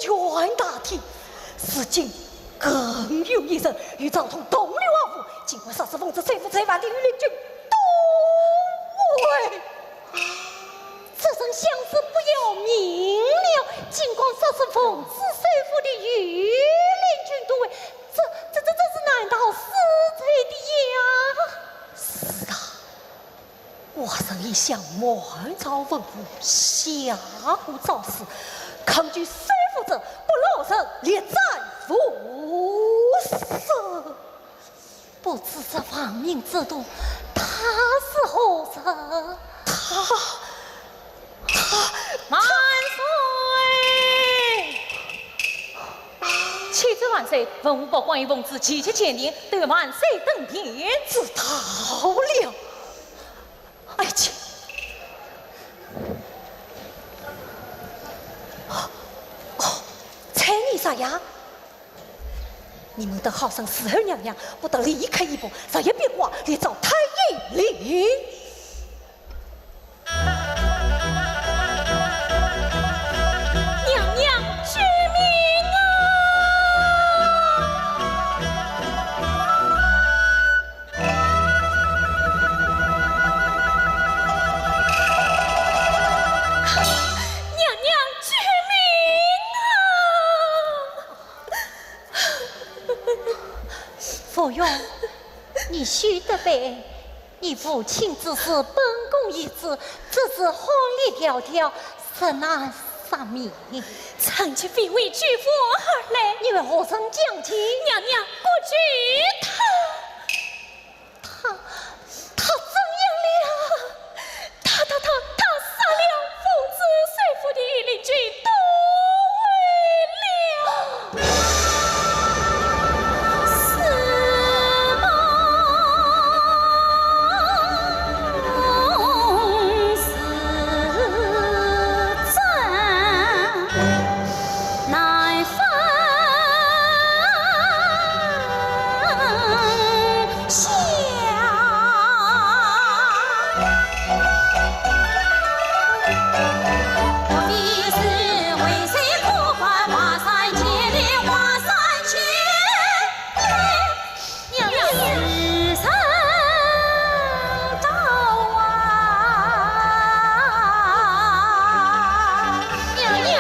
孤悬大地，如今更有一人与赵通同流合污，竟敢杀死奉旨收复罪犯的御林军都尉。这人想是不要命了，竟敢杀死奉旨收复的御林军都尉，这、这、这、这是难道是谁的呀？是啊， 我曾已向满朝文武下过诏书，抗拒收复者不老身立斩无赦。不知这亡命之徒，他是何人？他、他、万岁！启奏万岁，文武百官与奉旨齐齐前殿，对万岁登殿。知道了。 爱卿。哦，哦，采萍、少爷，你们等好生侍候娘娘，不得离开一步，若有变卦，立昭太医令。娘娘，救命啊！ 娘娘，救命啊！芙蓉，你休得悲，你父亲之死，本宫已知，只是荒野迢迢，实难赦免。臣妾必为救父而来。你为何人讲情？娘娘，不救他。 他、他怎样了？他、他、他、他杀了奉旨收复的御林军都尉了。是吗？是真。 难分晓。娘娘。娘娘。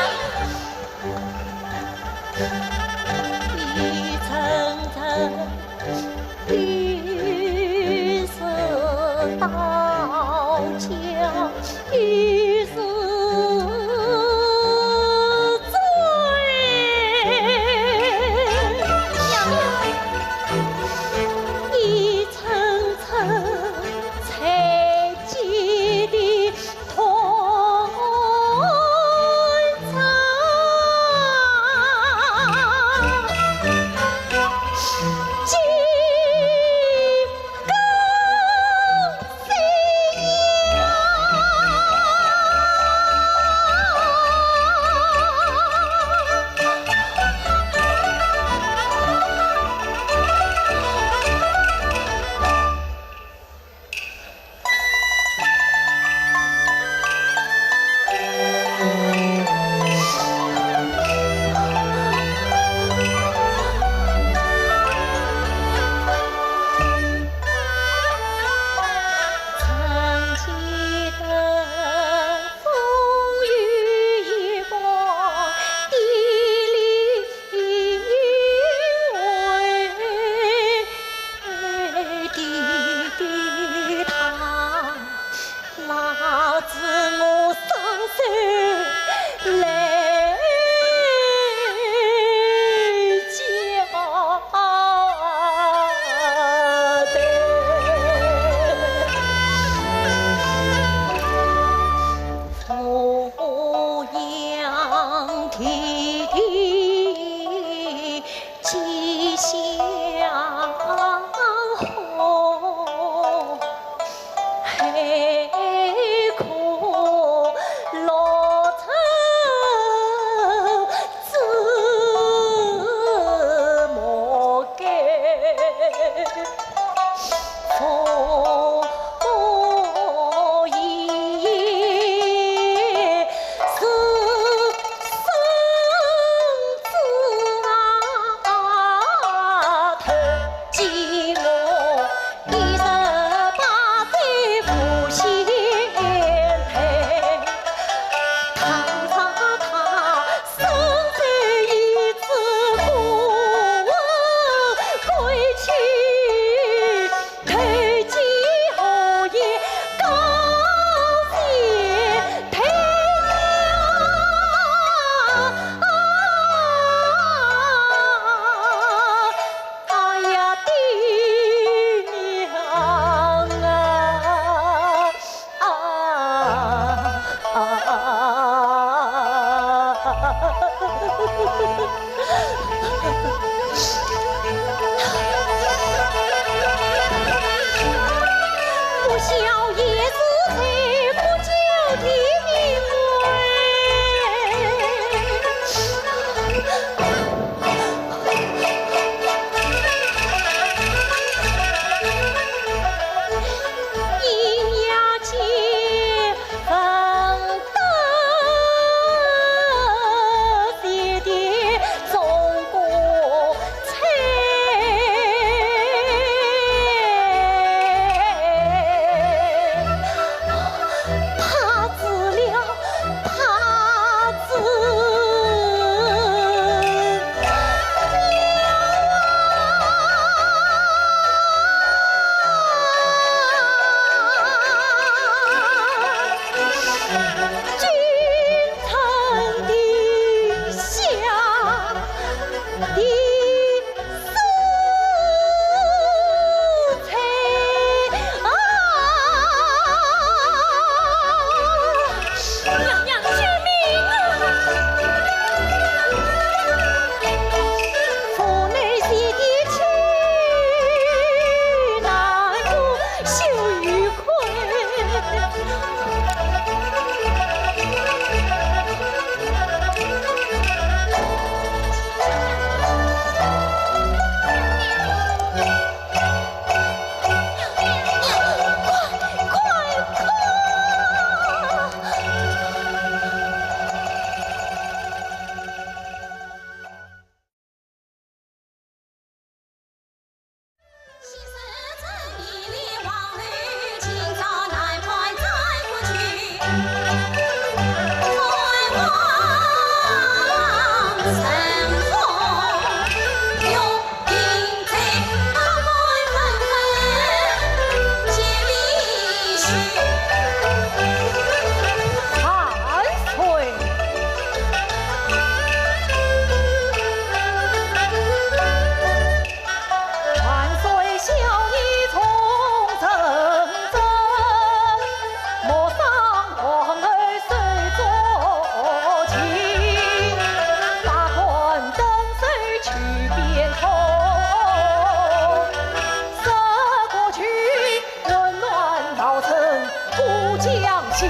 万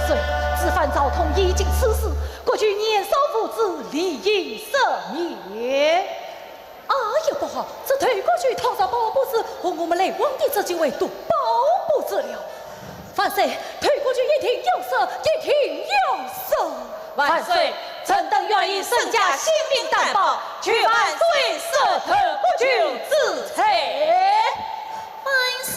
岁，此番赵通已经赐死，国舅年少无知，理应赦免。哎呀，不好，这头国舅讨饶保不住，和我们来往的这几位都保不住了。万岁，头国舅一定要赦，一定要赦。万岁，臣等愿以身家性命担保，求万岁赦头国舅之罪。 万岁！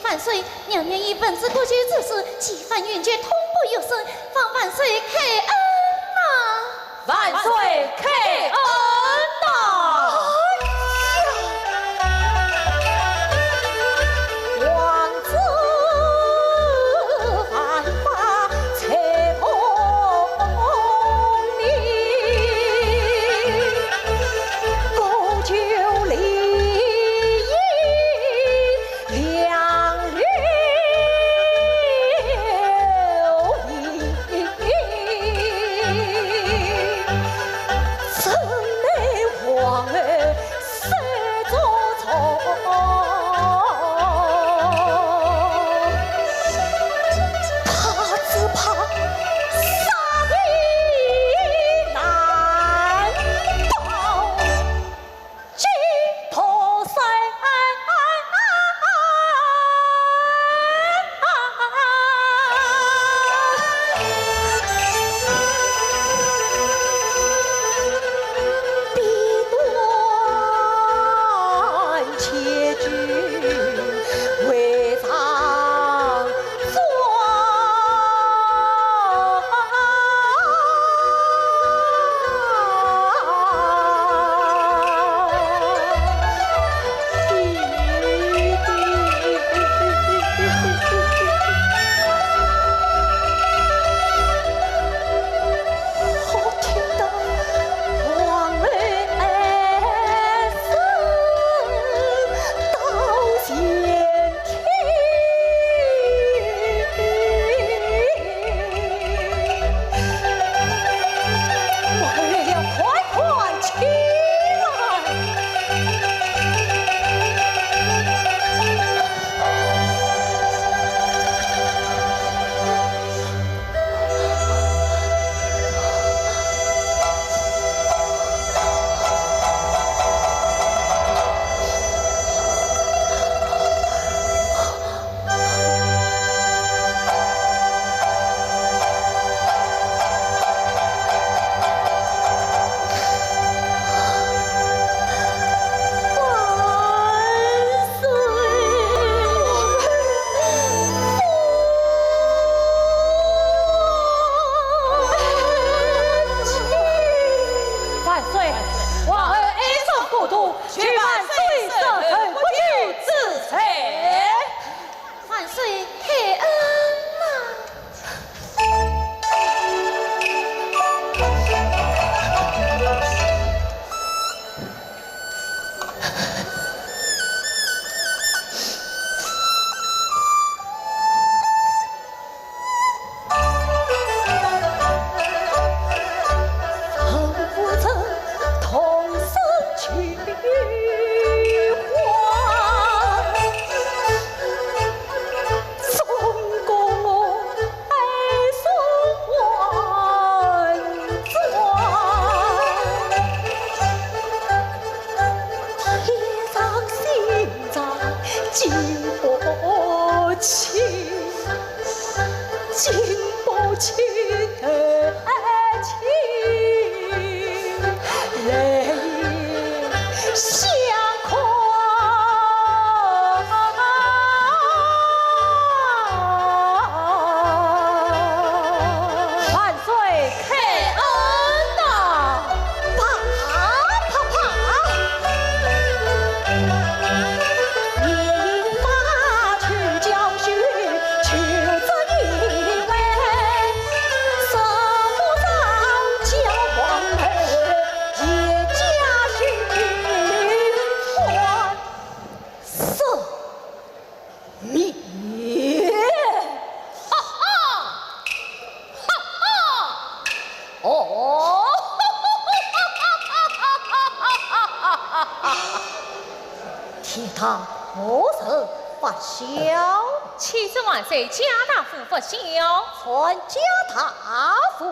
万岁，娘娘已闻知国舅之事，几番云集，痛不欲生，望万岁开恩啊！万岁开恩啊！哎呀！ 万岁！皇后哀伤过度，求万岁赦头国舅之罪。万岁开恩啊！万岁开恩呐！大人发轿。启奏万岁，贾大夫发轿。传贾大夫。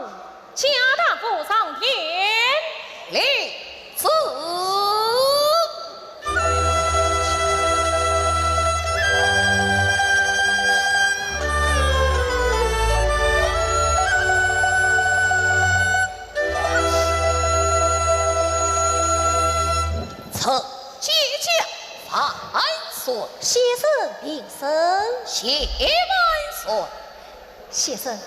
贾大夫上殿。领旨。 臣见驾万岁。先生平身。谢万岁。先生，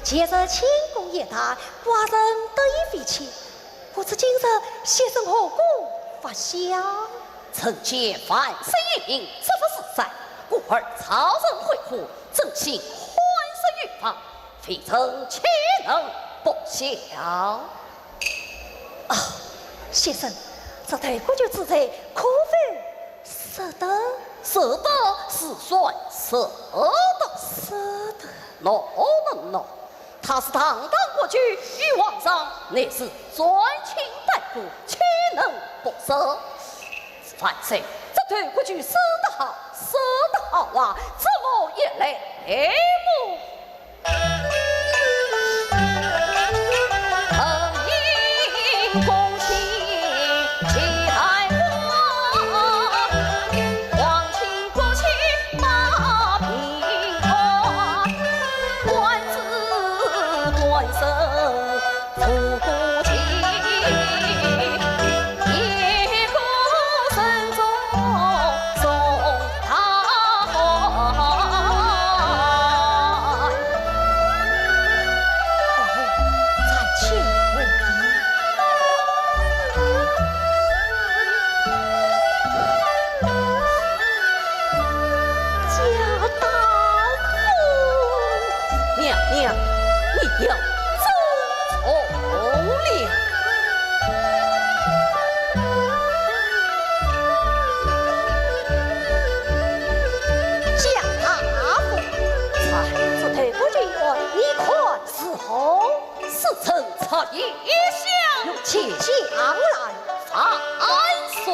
前日庆功宴台，寡人得意非浅，不知今日先生何故发轿？臣见万岁英明，祝福时代，故而朝臣会贺，振兴欢声裕邦。 非臣岂能不笑？啊，先生，这头骨酒之罪可否赦得？赦得，是算赦得。赦得？喏，喏，喏，他是堂堂国舅，与皇上乃是沾亲带故，岂能不赦？万岁，这头骨酒赦得好，赦得好啊，怎么也来么？ 娘娘，你要 重了。贾大夫，在这头骨酒案，你看如何？ 是臣察意相。请讲来。万岁。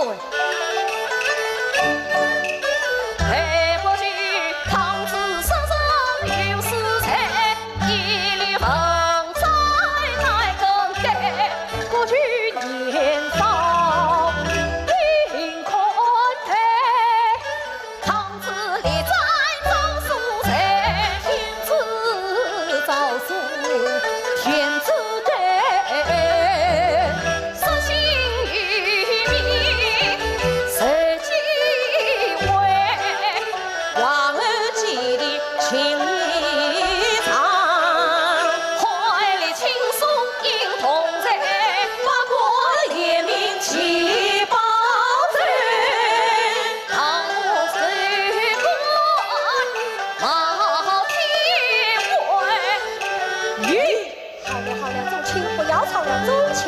好了好了，宗亲不要吵了，宗亲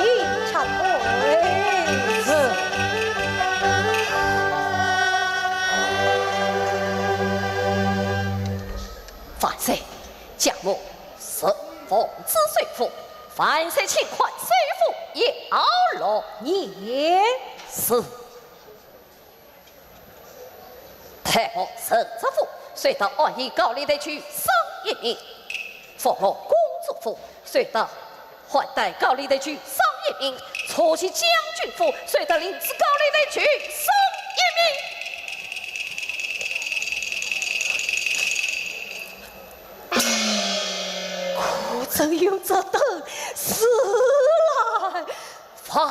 撤回。是。万岁，将我是奉旨收府，万岁请看收府要录。念。是。 待我陈知府，随到案县高丽台去审一名。奉我公知府，随到换代高丽台去审一名。出去将军府，随到领旨高丽台去审一名。 可真有这等事来？万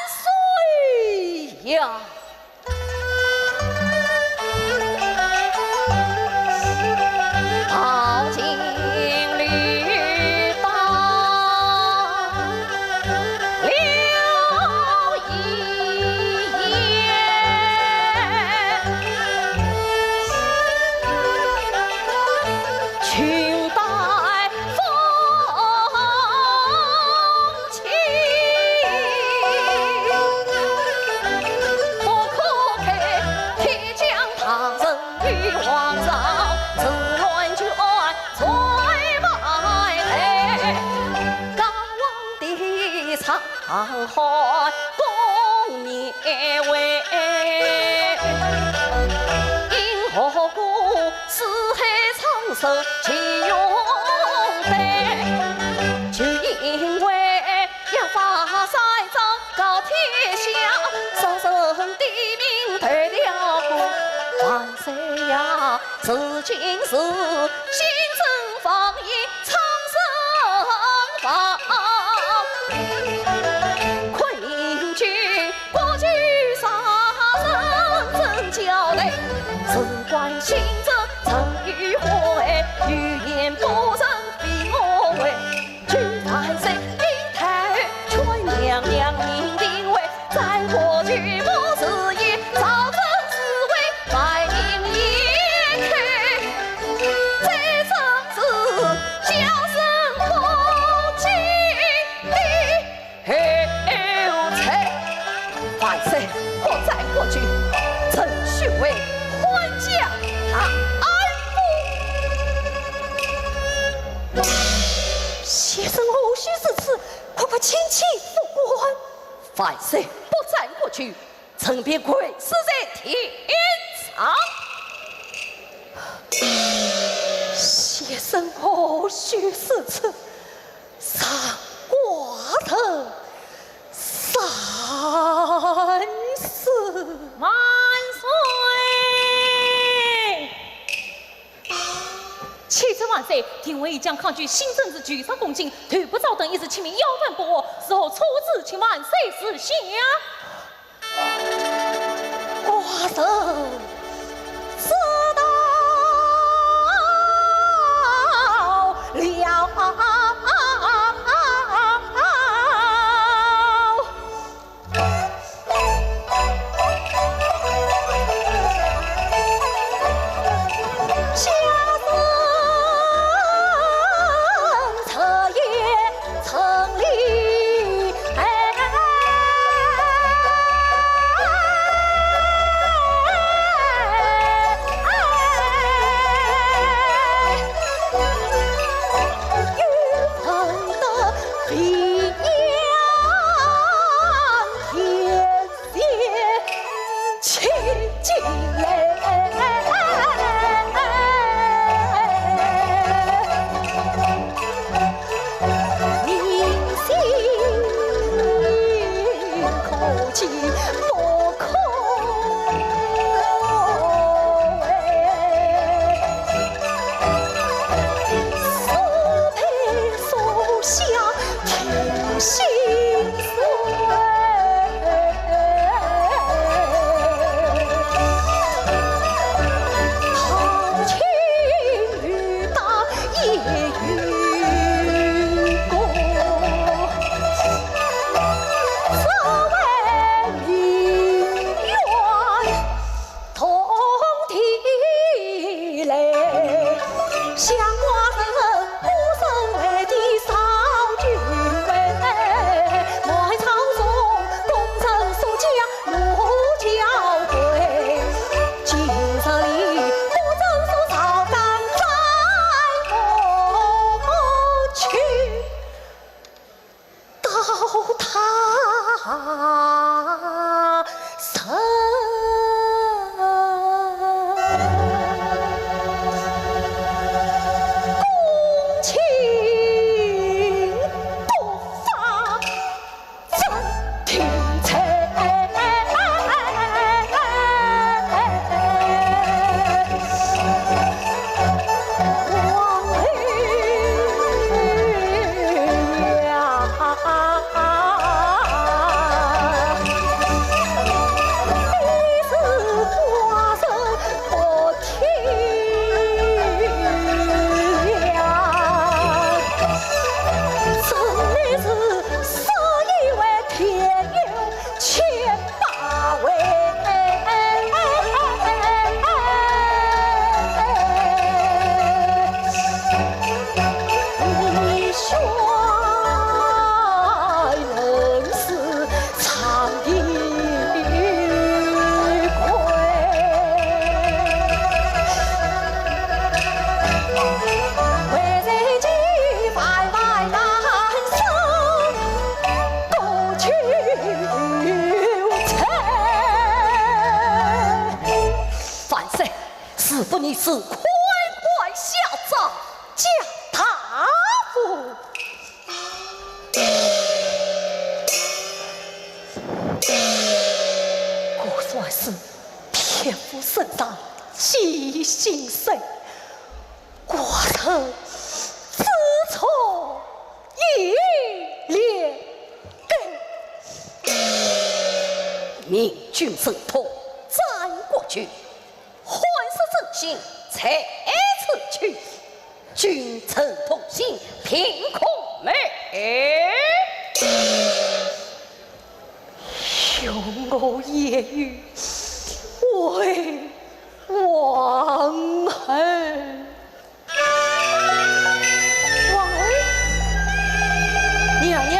岁呀！情愿悲，就因为要发三朝告天下，杀人的名得了官。万岁呀，如今是新政放眼苍生房。困境 国舅杀人真交代，事关新政陈与坏，有言不成非我为。求万岁明察，劝娘娘明定位，斩国舅不是也，朝政是为百姓也开，这正是小生不敬的 后才。万岁，不斩国舅，臣许为官家大夫。先生何许如此？快快请起复官。万岁，不斩国舅，臣便跪死在殿上。先生何许如此？ 上挂头三思。万岁！启奏万岁，廷尉已将抗拒新政治旧杀公卿，头部照灯，以示其名要犯不活，如何处置？请万岁示下。 寡人知道了。万岁，事不宜迟，快快下诏。是，铁骨铮钼，记心深。寡人知错已连根。明君神通，斩国舅，汉室振兴在此区。 君臣同心，凭空谋。有我言语为王后。王后？娘娘。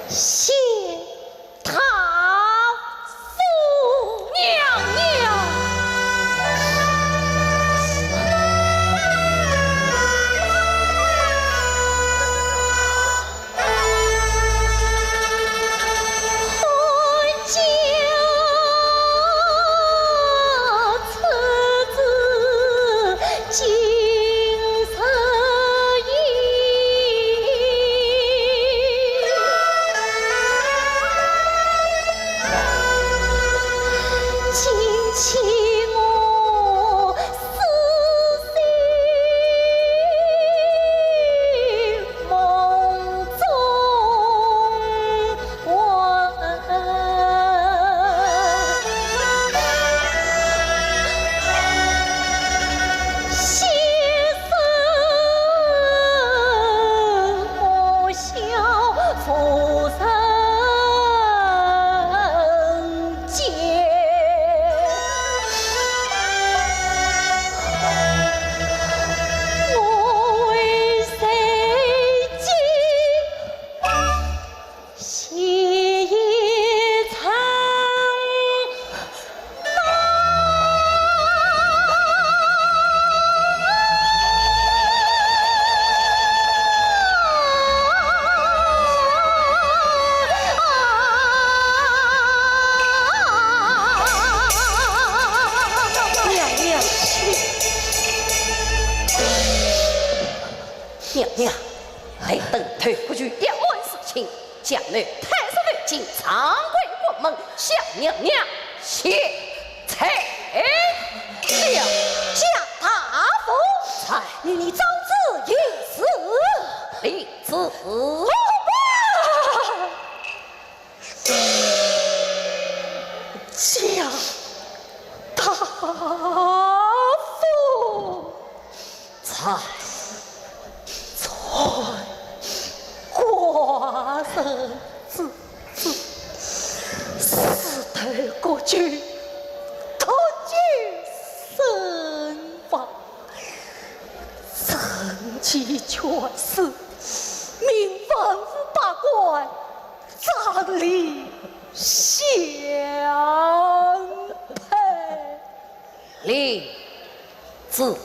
谢大夫娘娘。娘娘。娘娘，待等退回去一案事情，将你太师头进长跪国门，向娘娘谢罪。了。将大夫。在。你招之以死。立之。不罢。 将大夫。在。传寡人之旨，私投国舅，脱罪身亡。臣妻全尸，命文武百官 葬礼相陪。立之。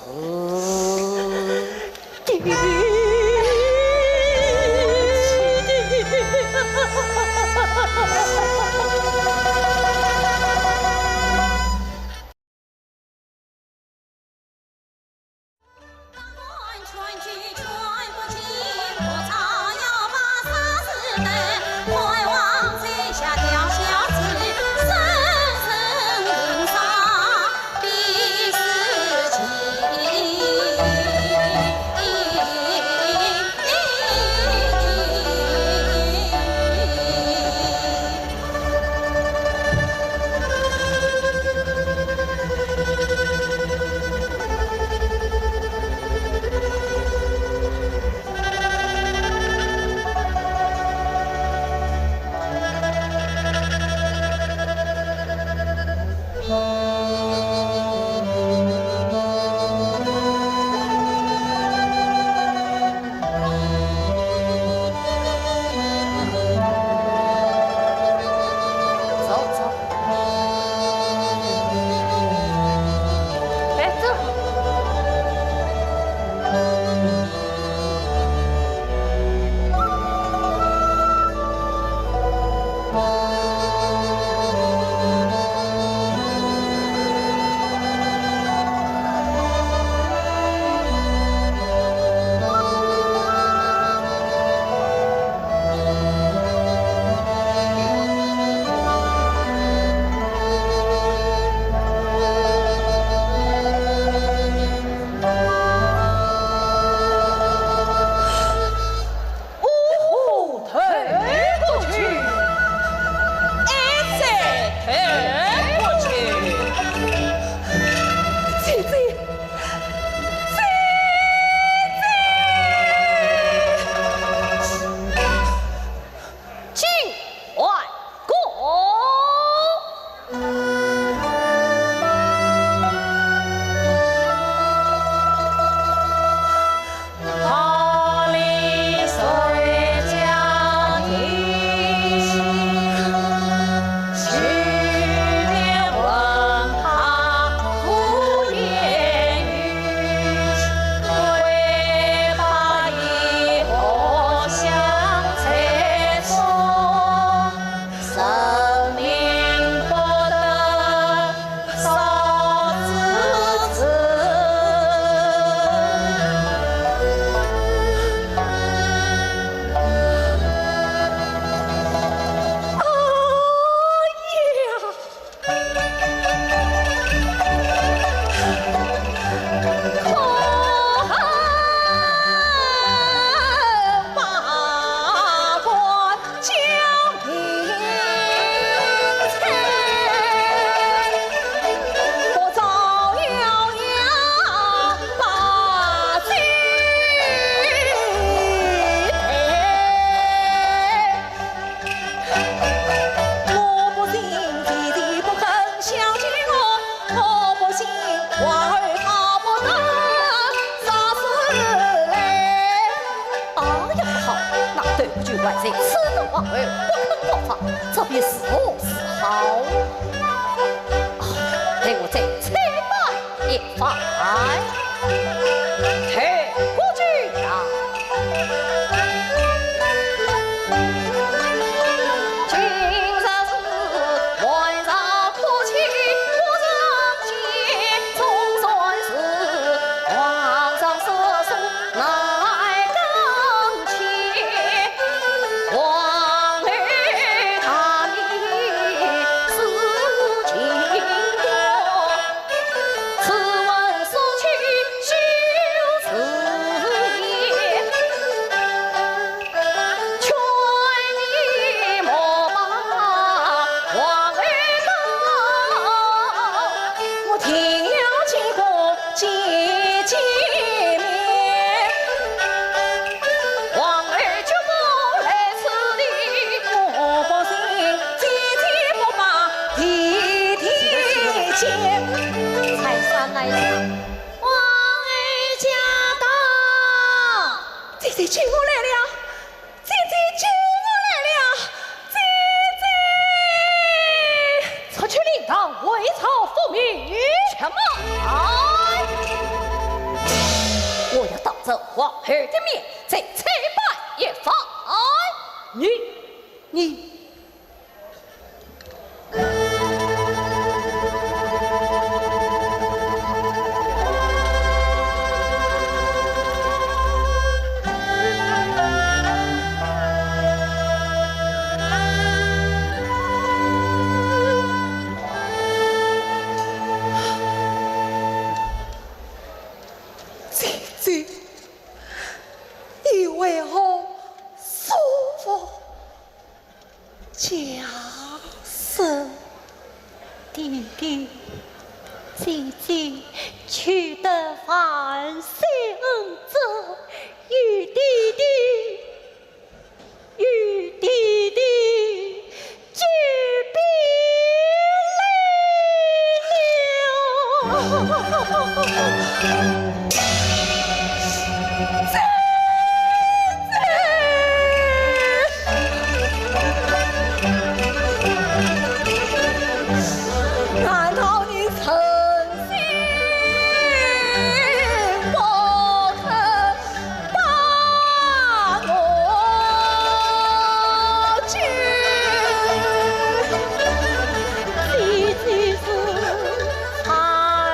皇后不肯复婚，这便如何是好？啊，待我再采办一番。太后驾到。今日是万朝可亲，可人见，总算是皇上失宠 乃更亲，皇后大礼是经过，此文书去休此言，劝你莫把皇后告，我定要见过 见见面。皇后绝不来此地，我不信姐姐不把弟弟见。彩衫来了。皇后驾到。姐姐救我来了。 姐姐救我来了，姐姐！出去领堂，回朝复命。且慢！我要当着皇后的面再采办一番。你，你， 姐姐，你为何束缚 家室？弟弟，姐姐，求得万岁恩泽，与弟弟，与弟弟举杯泪流。 难道你存心不肯把我救？姐姐是 姐姐，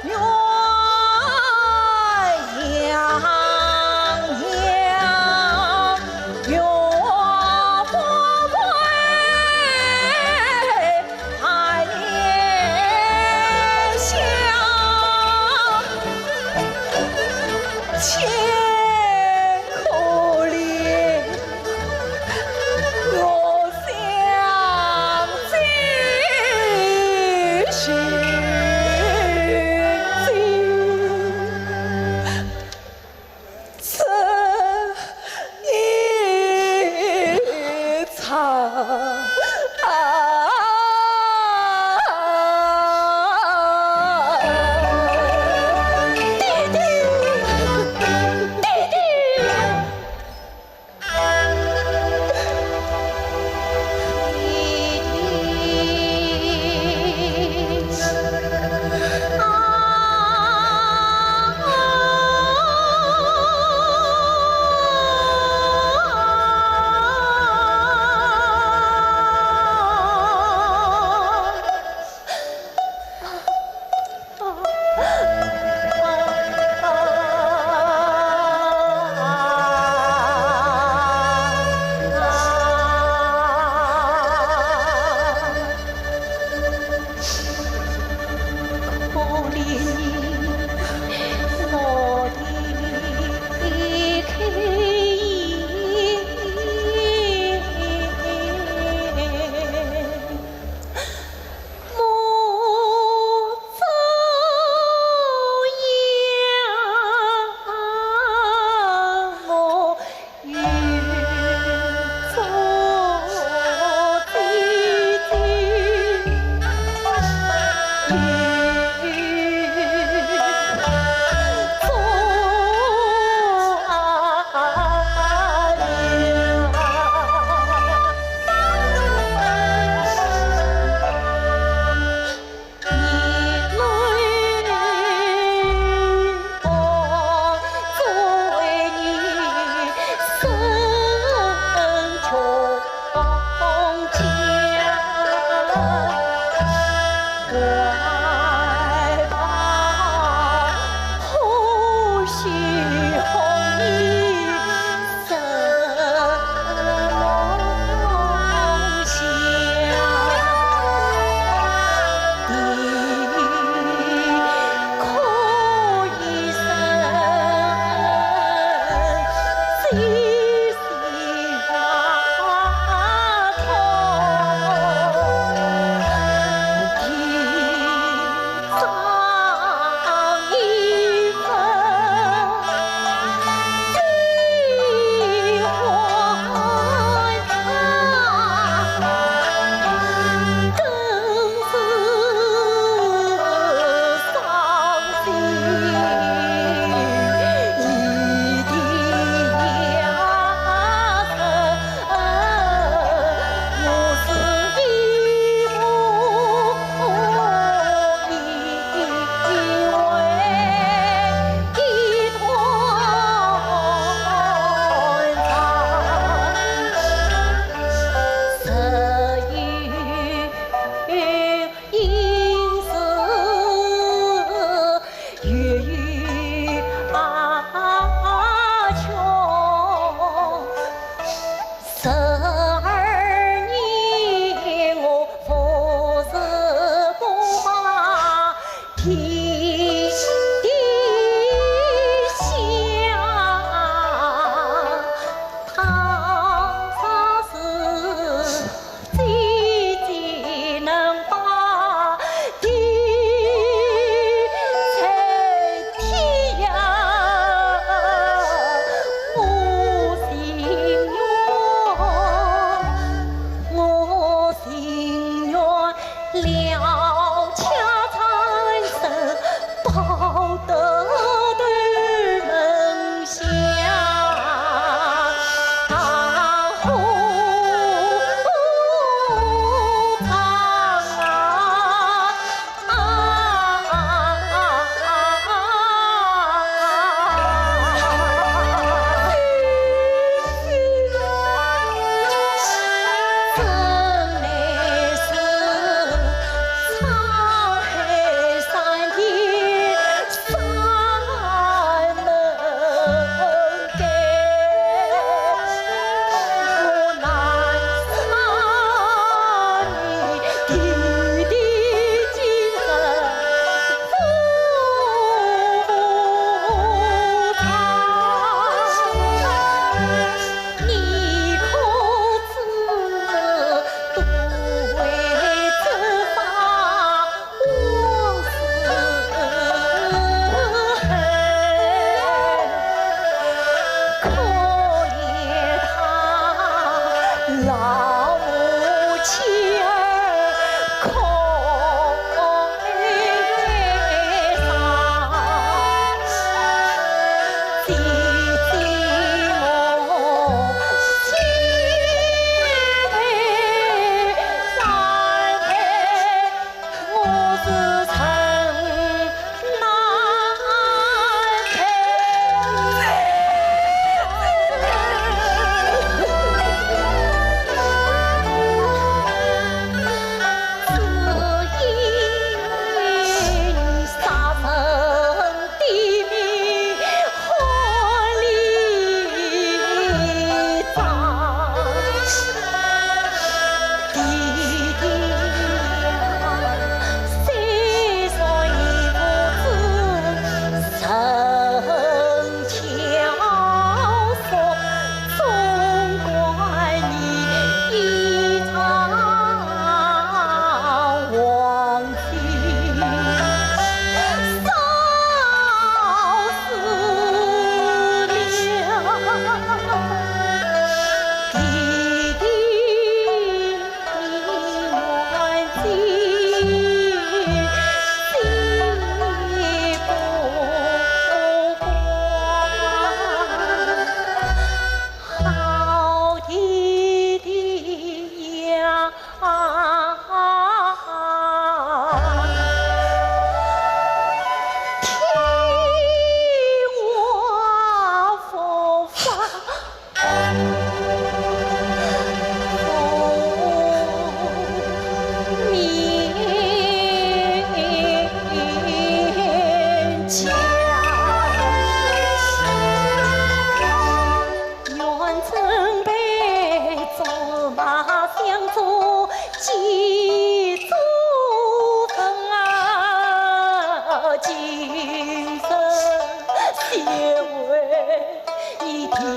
你好！唱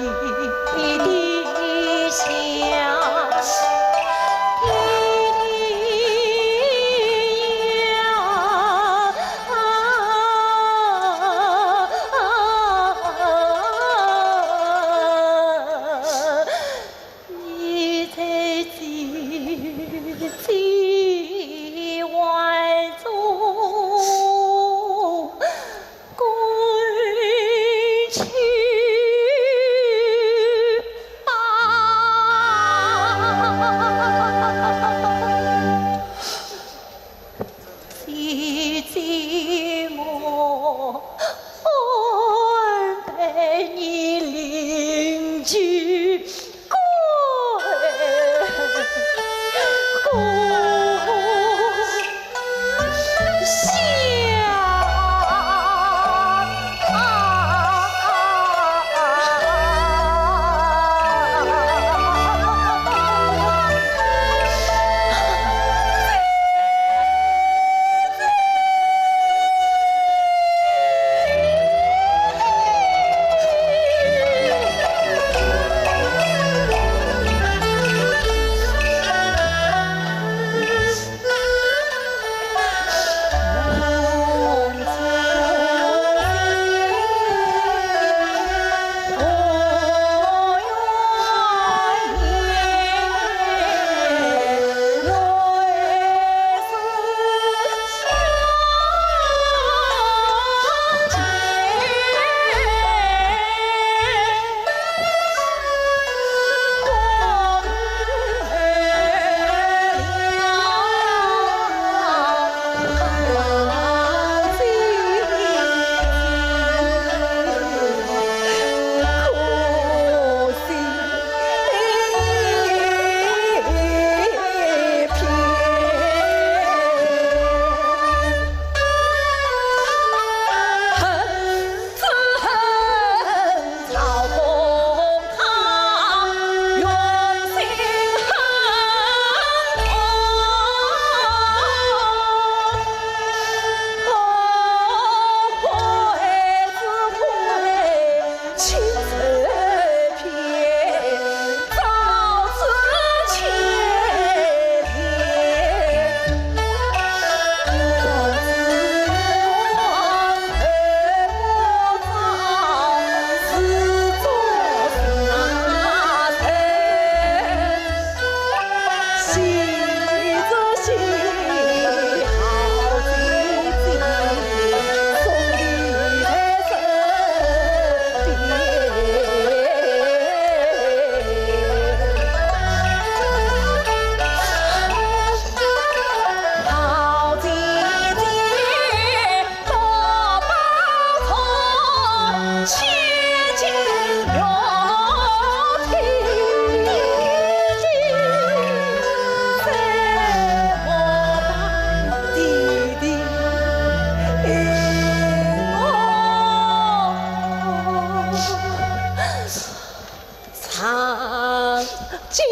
金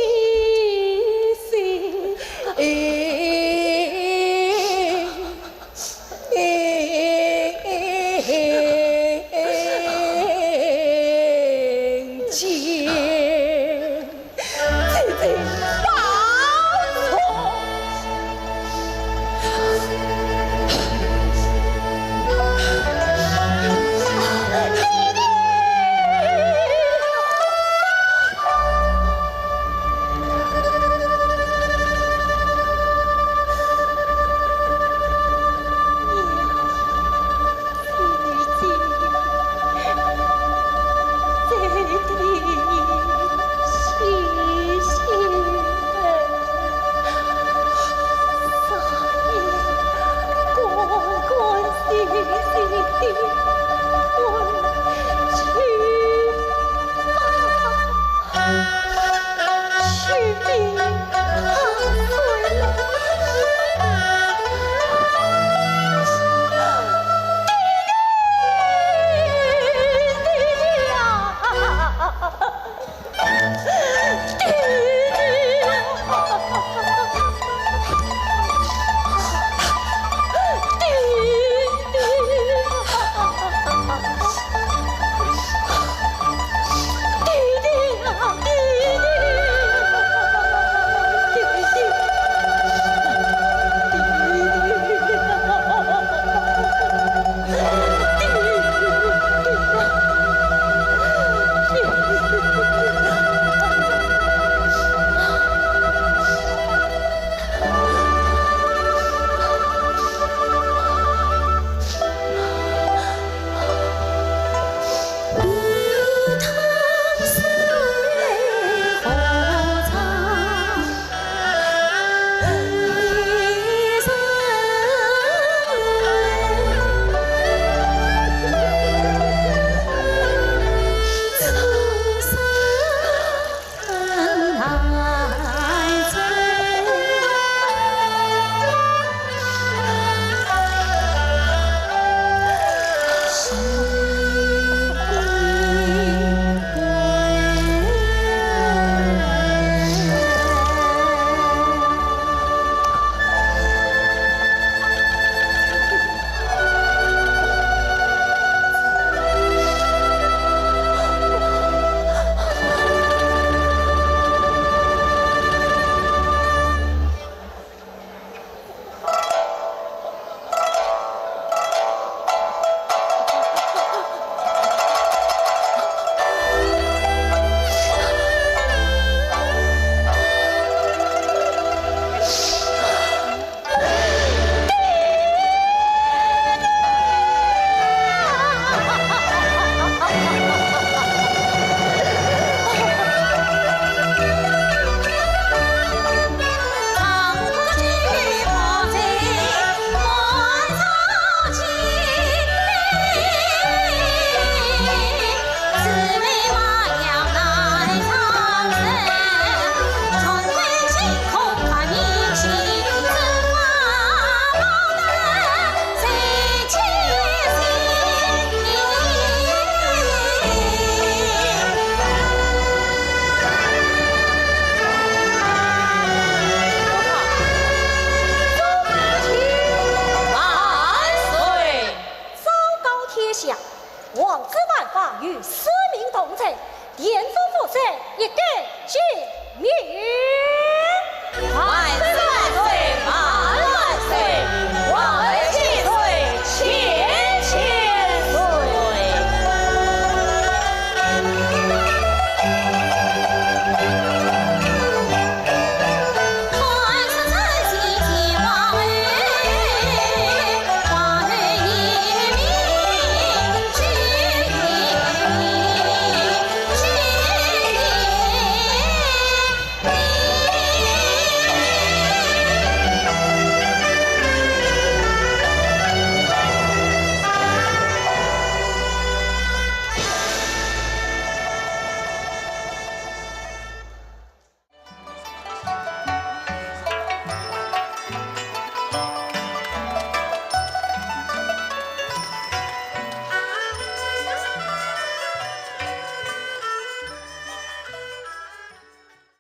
星。之万法与四民同在，天子府上一对见面。万岁！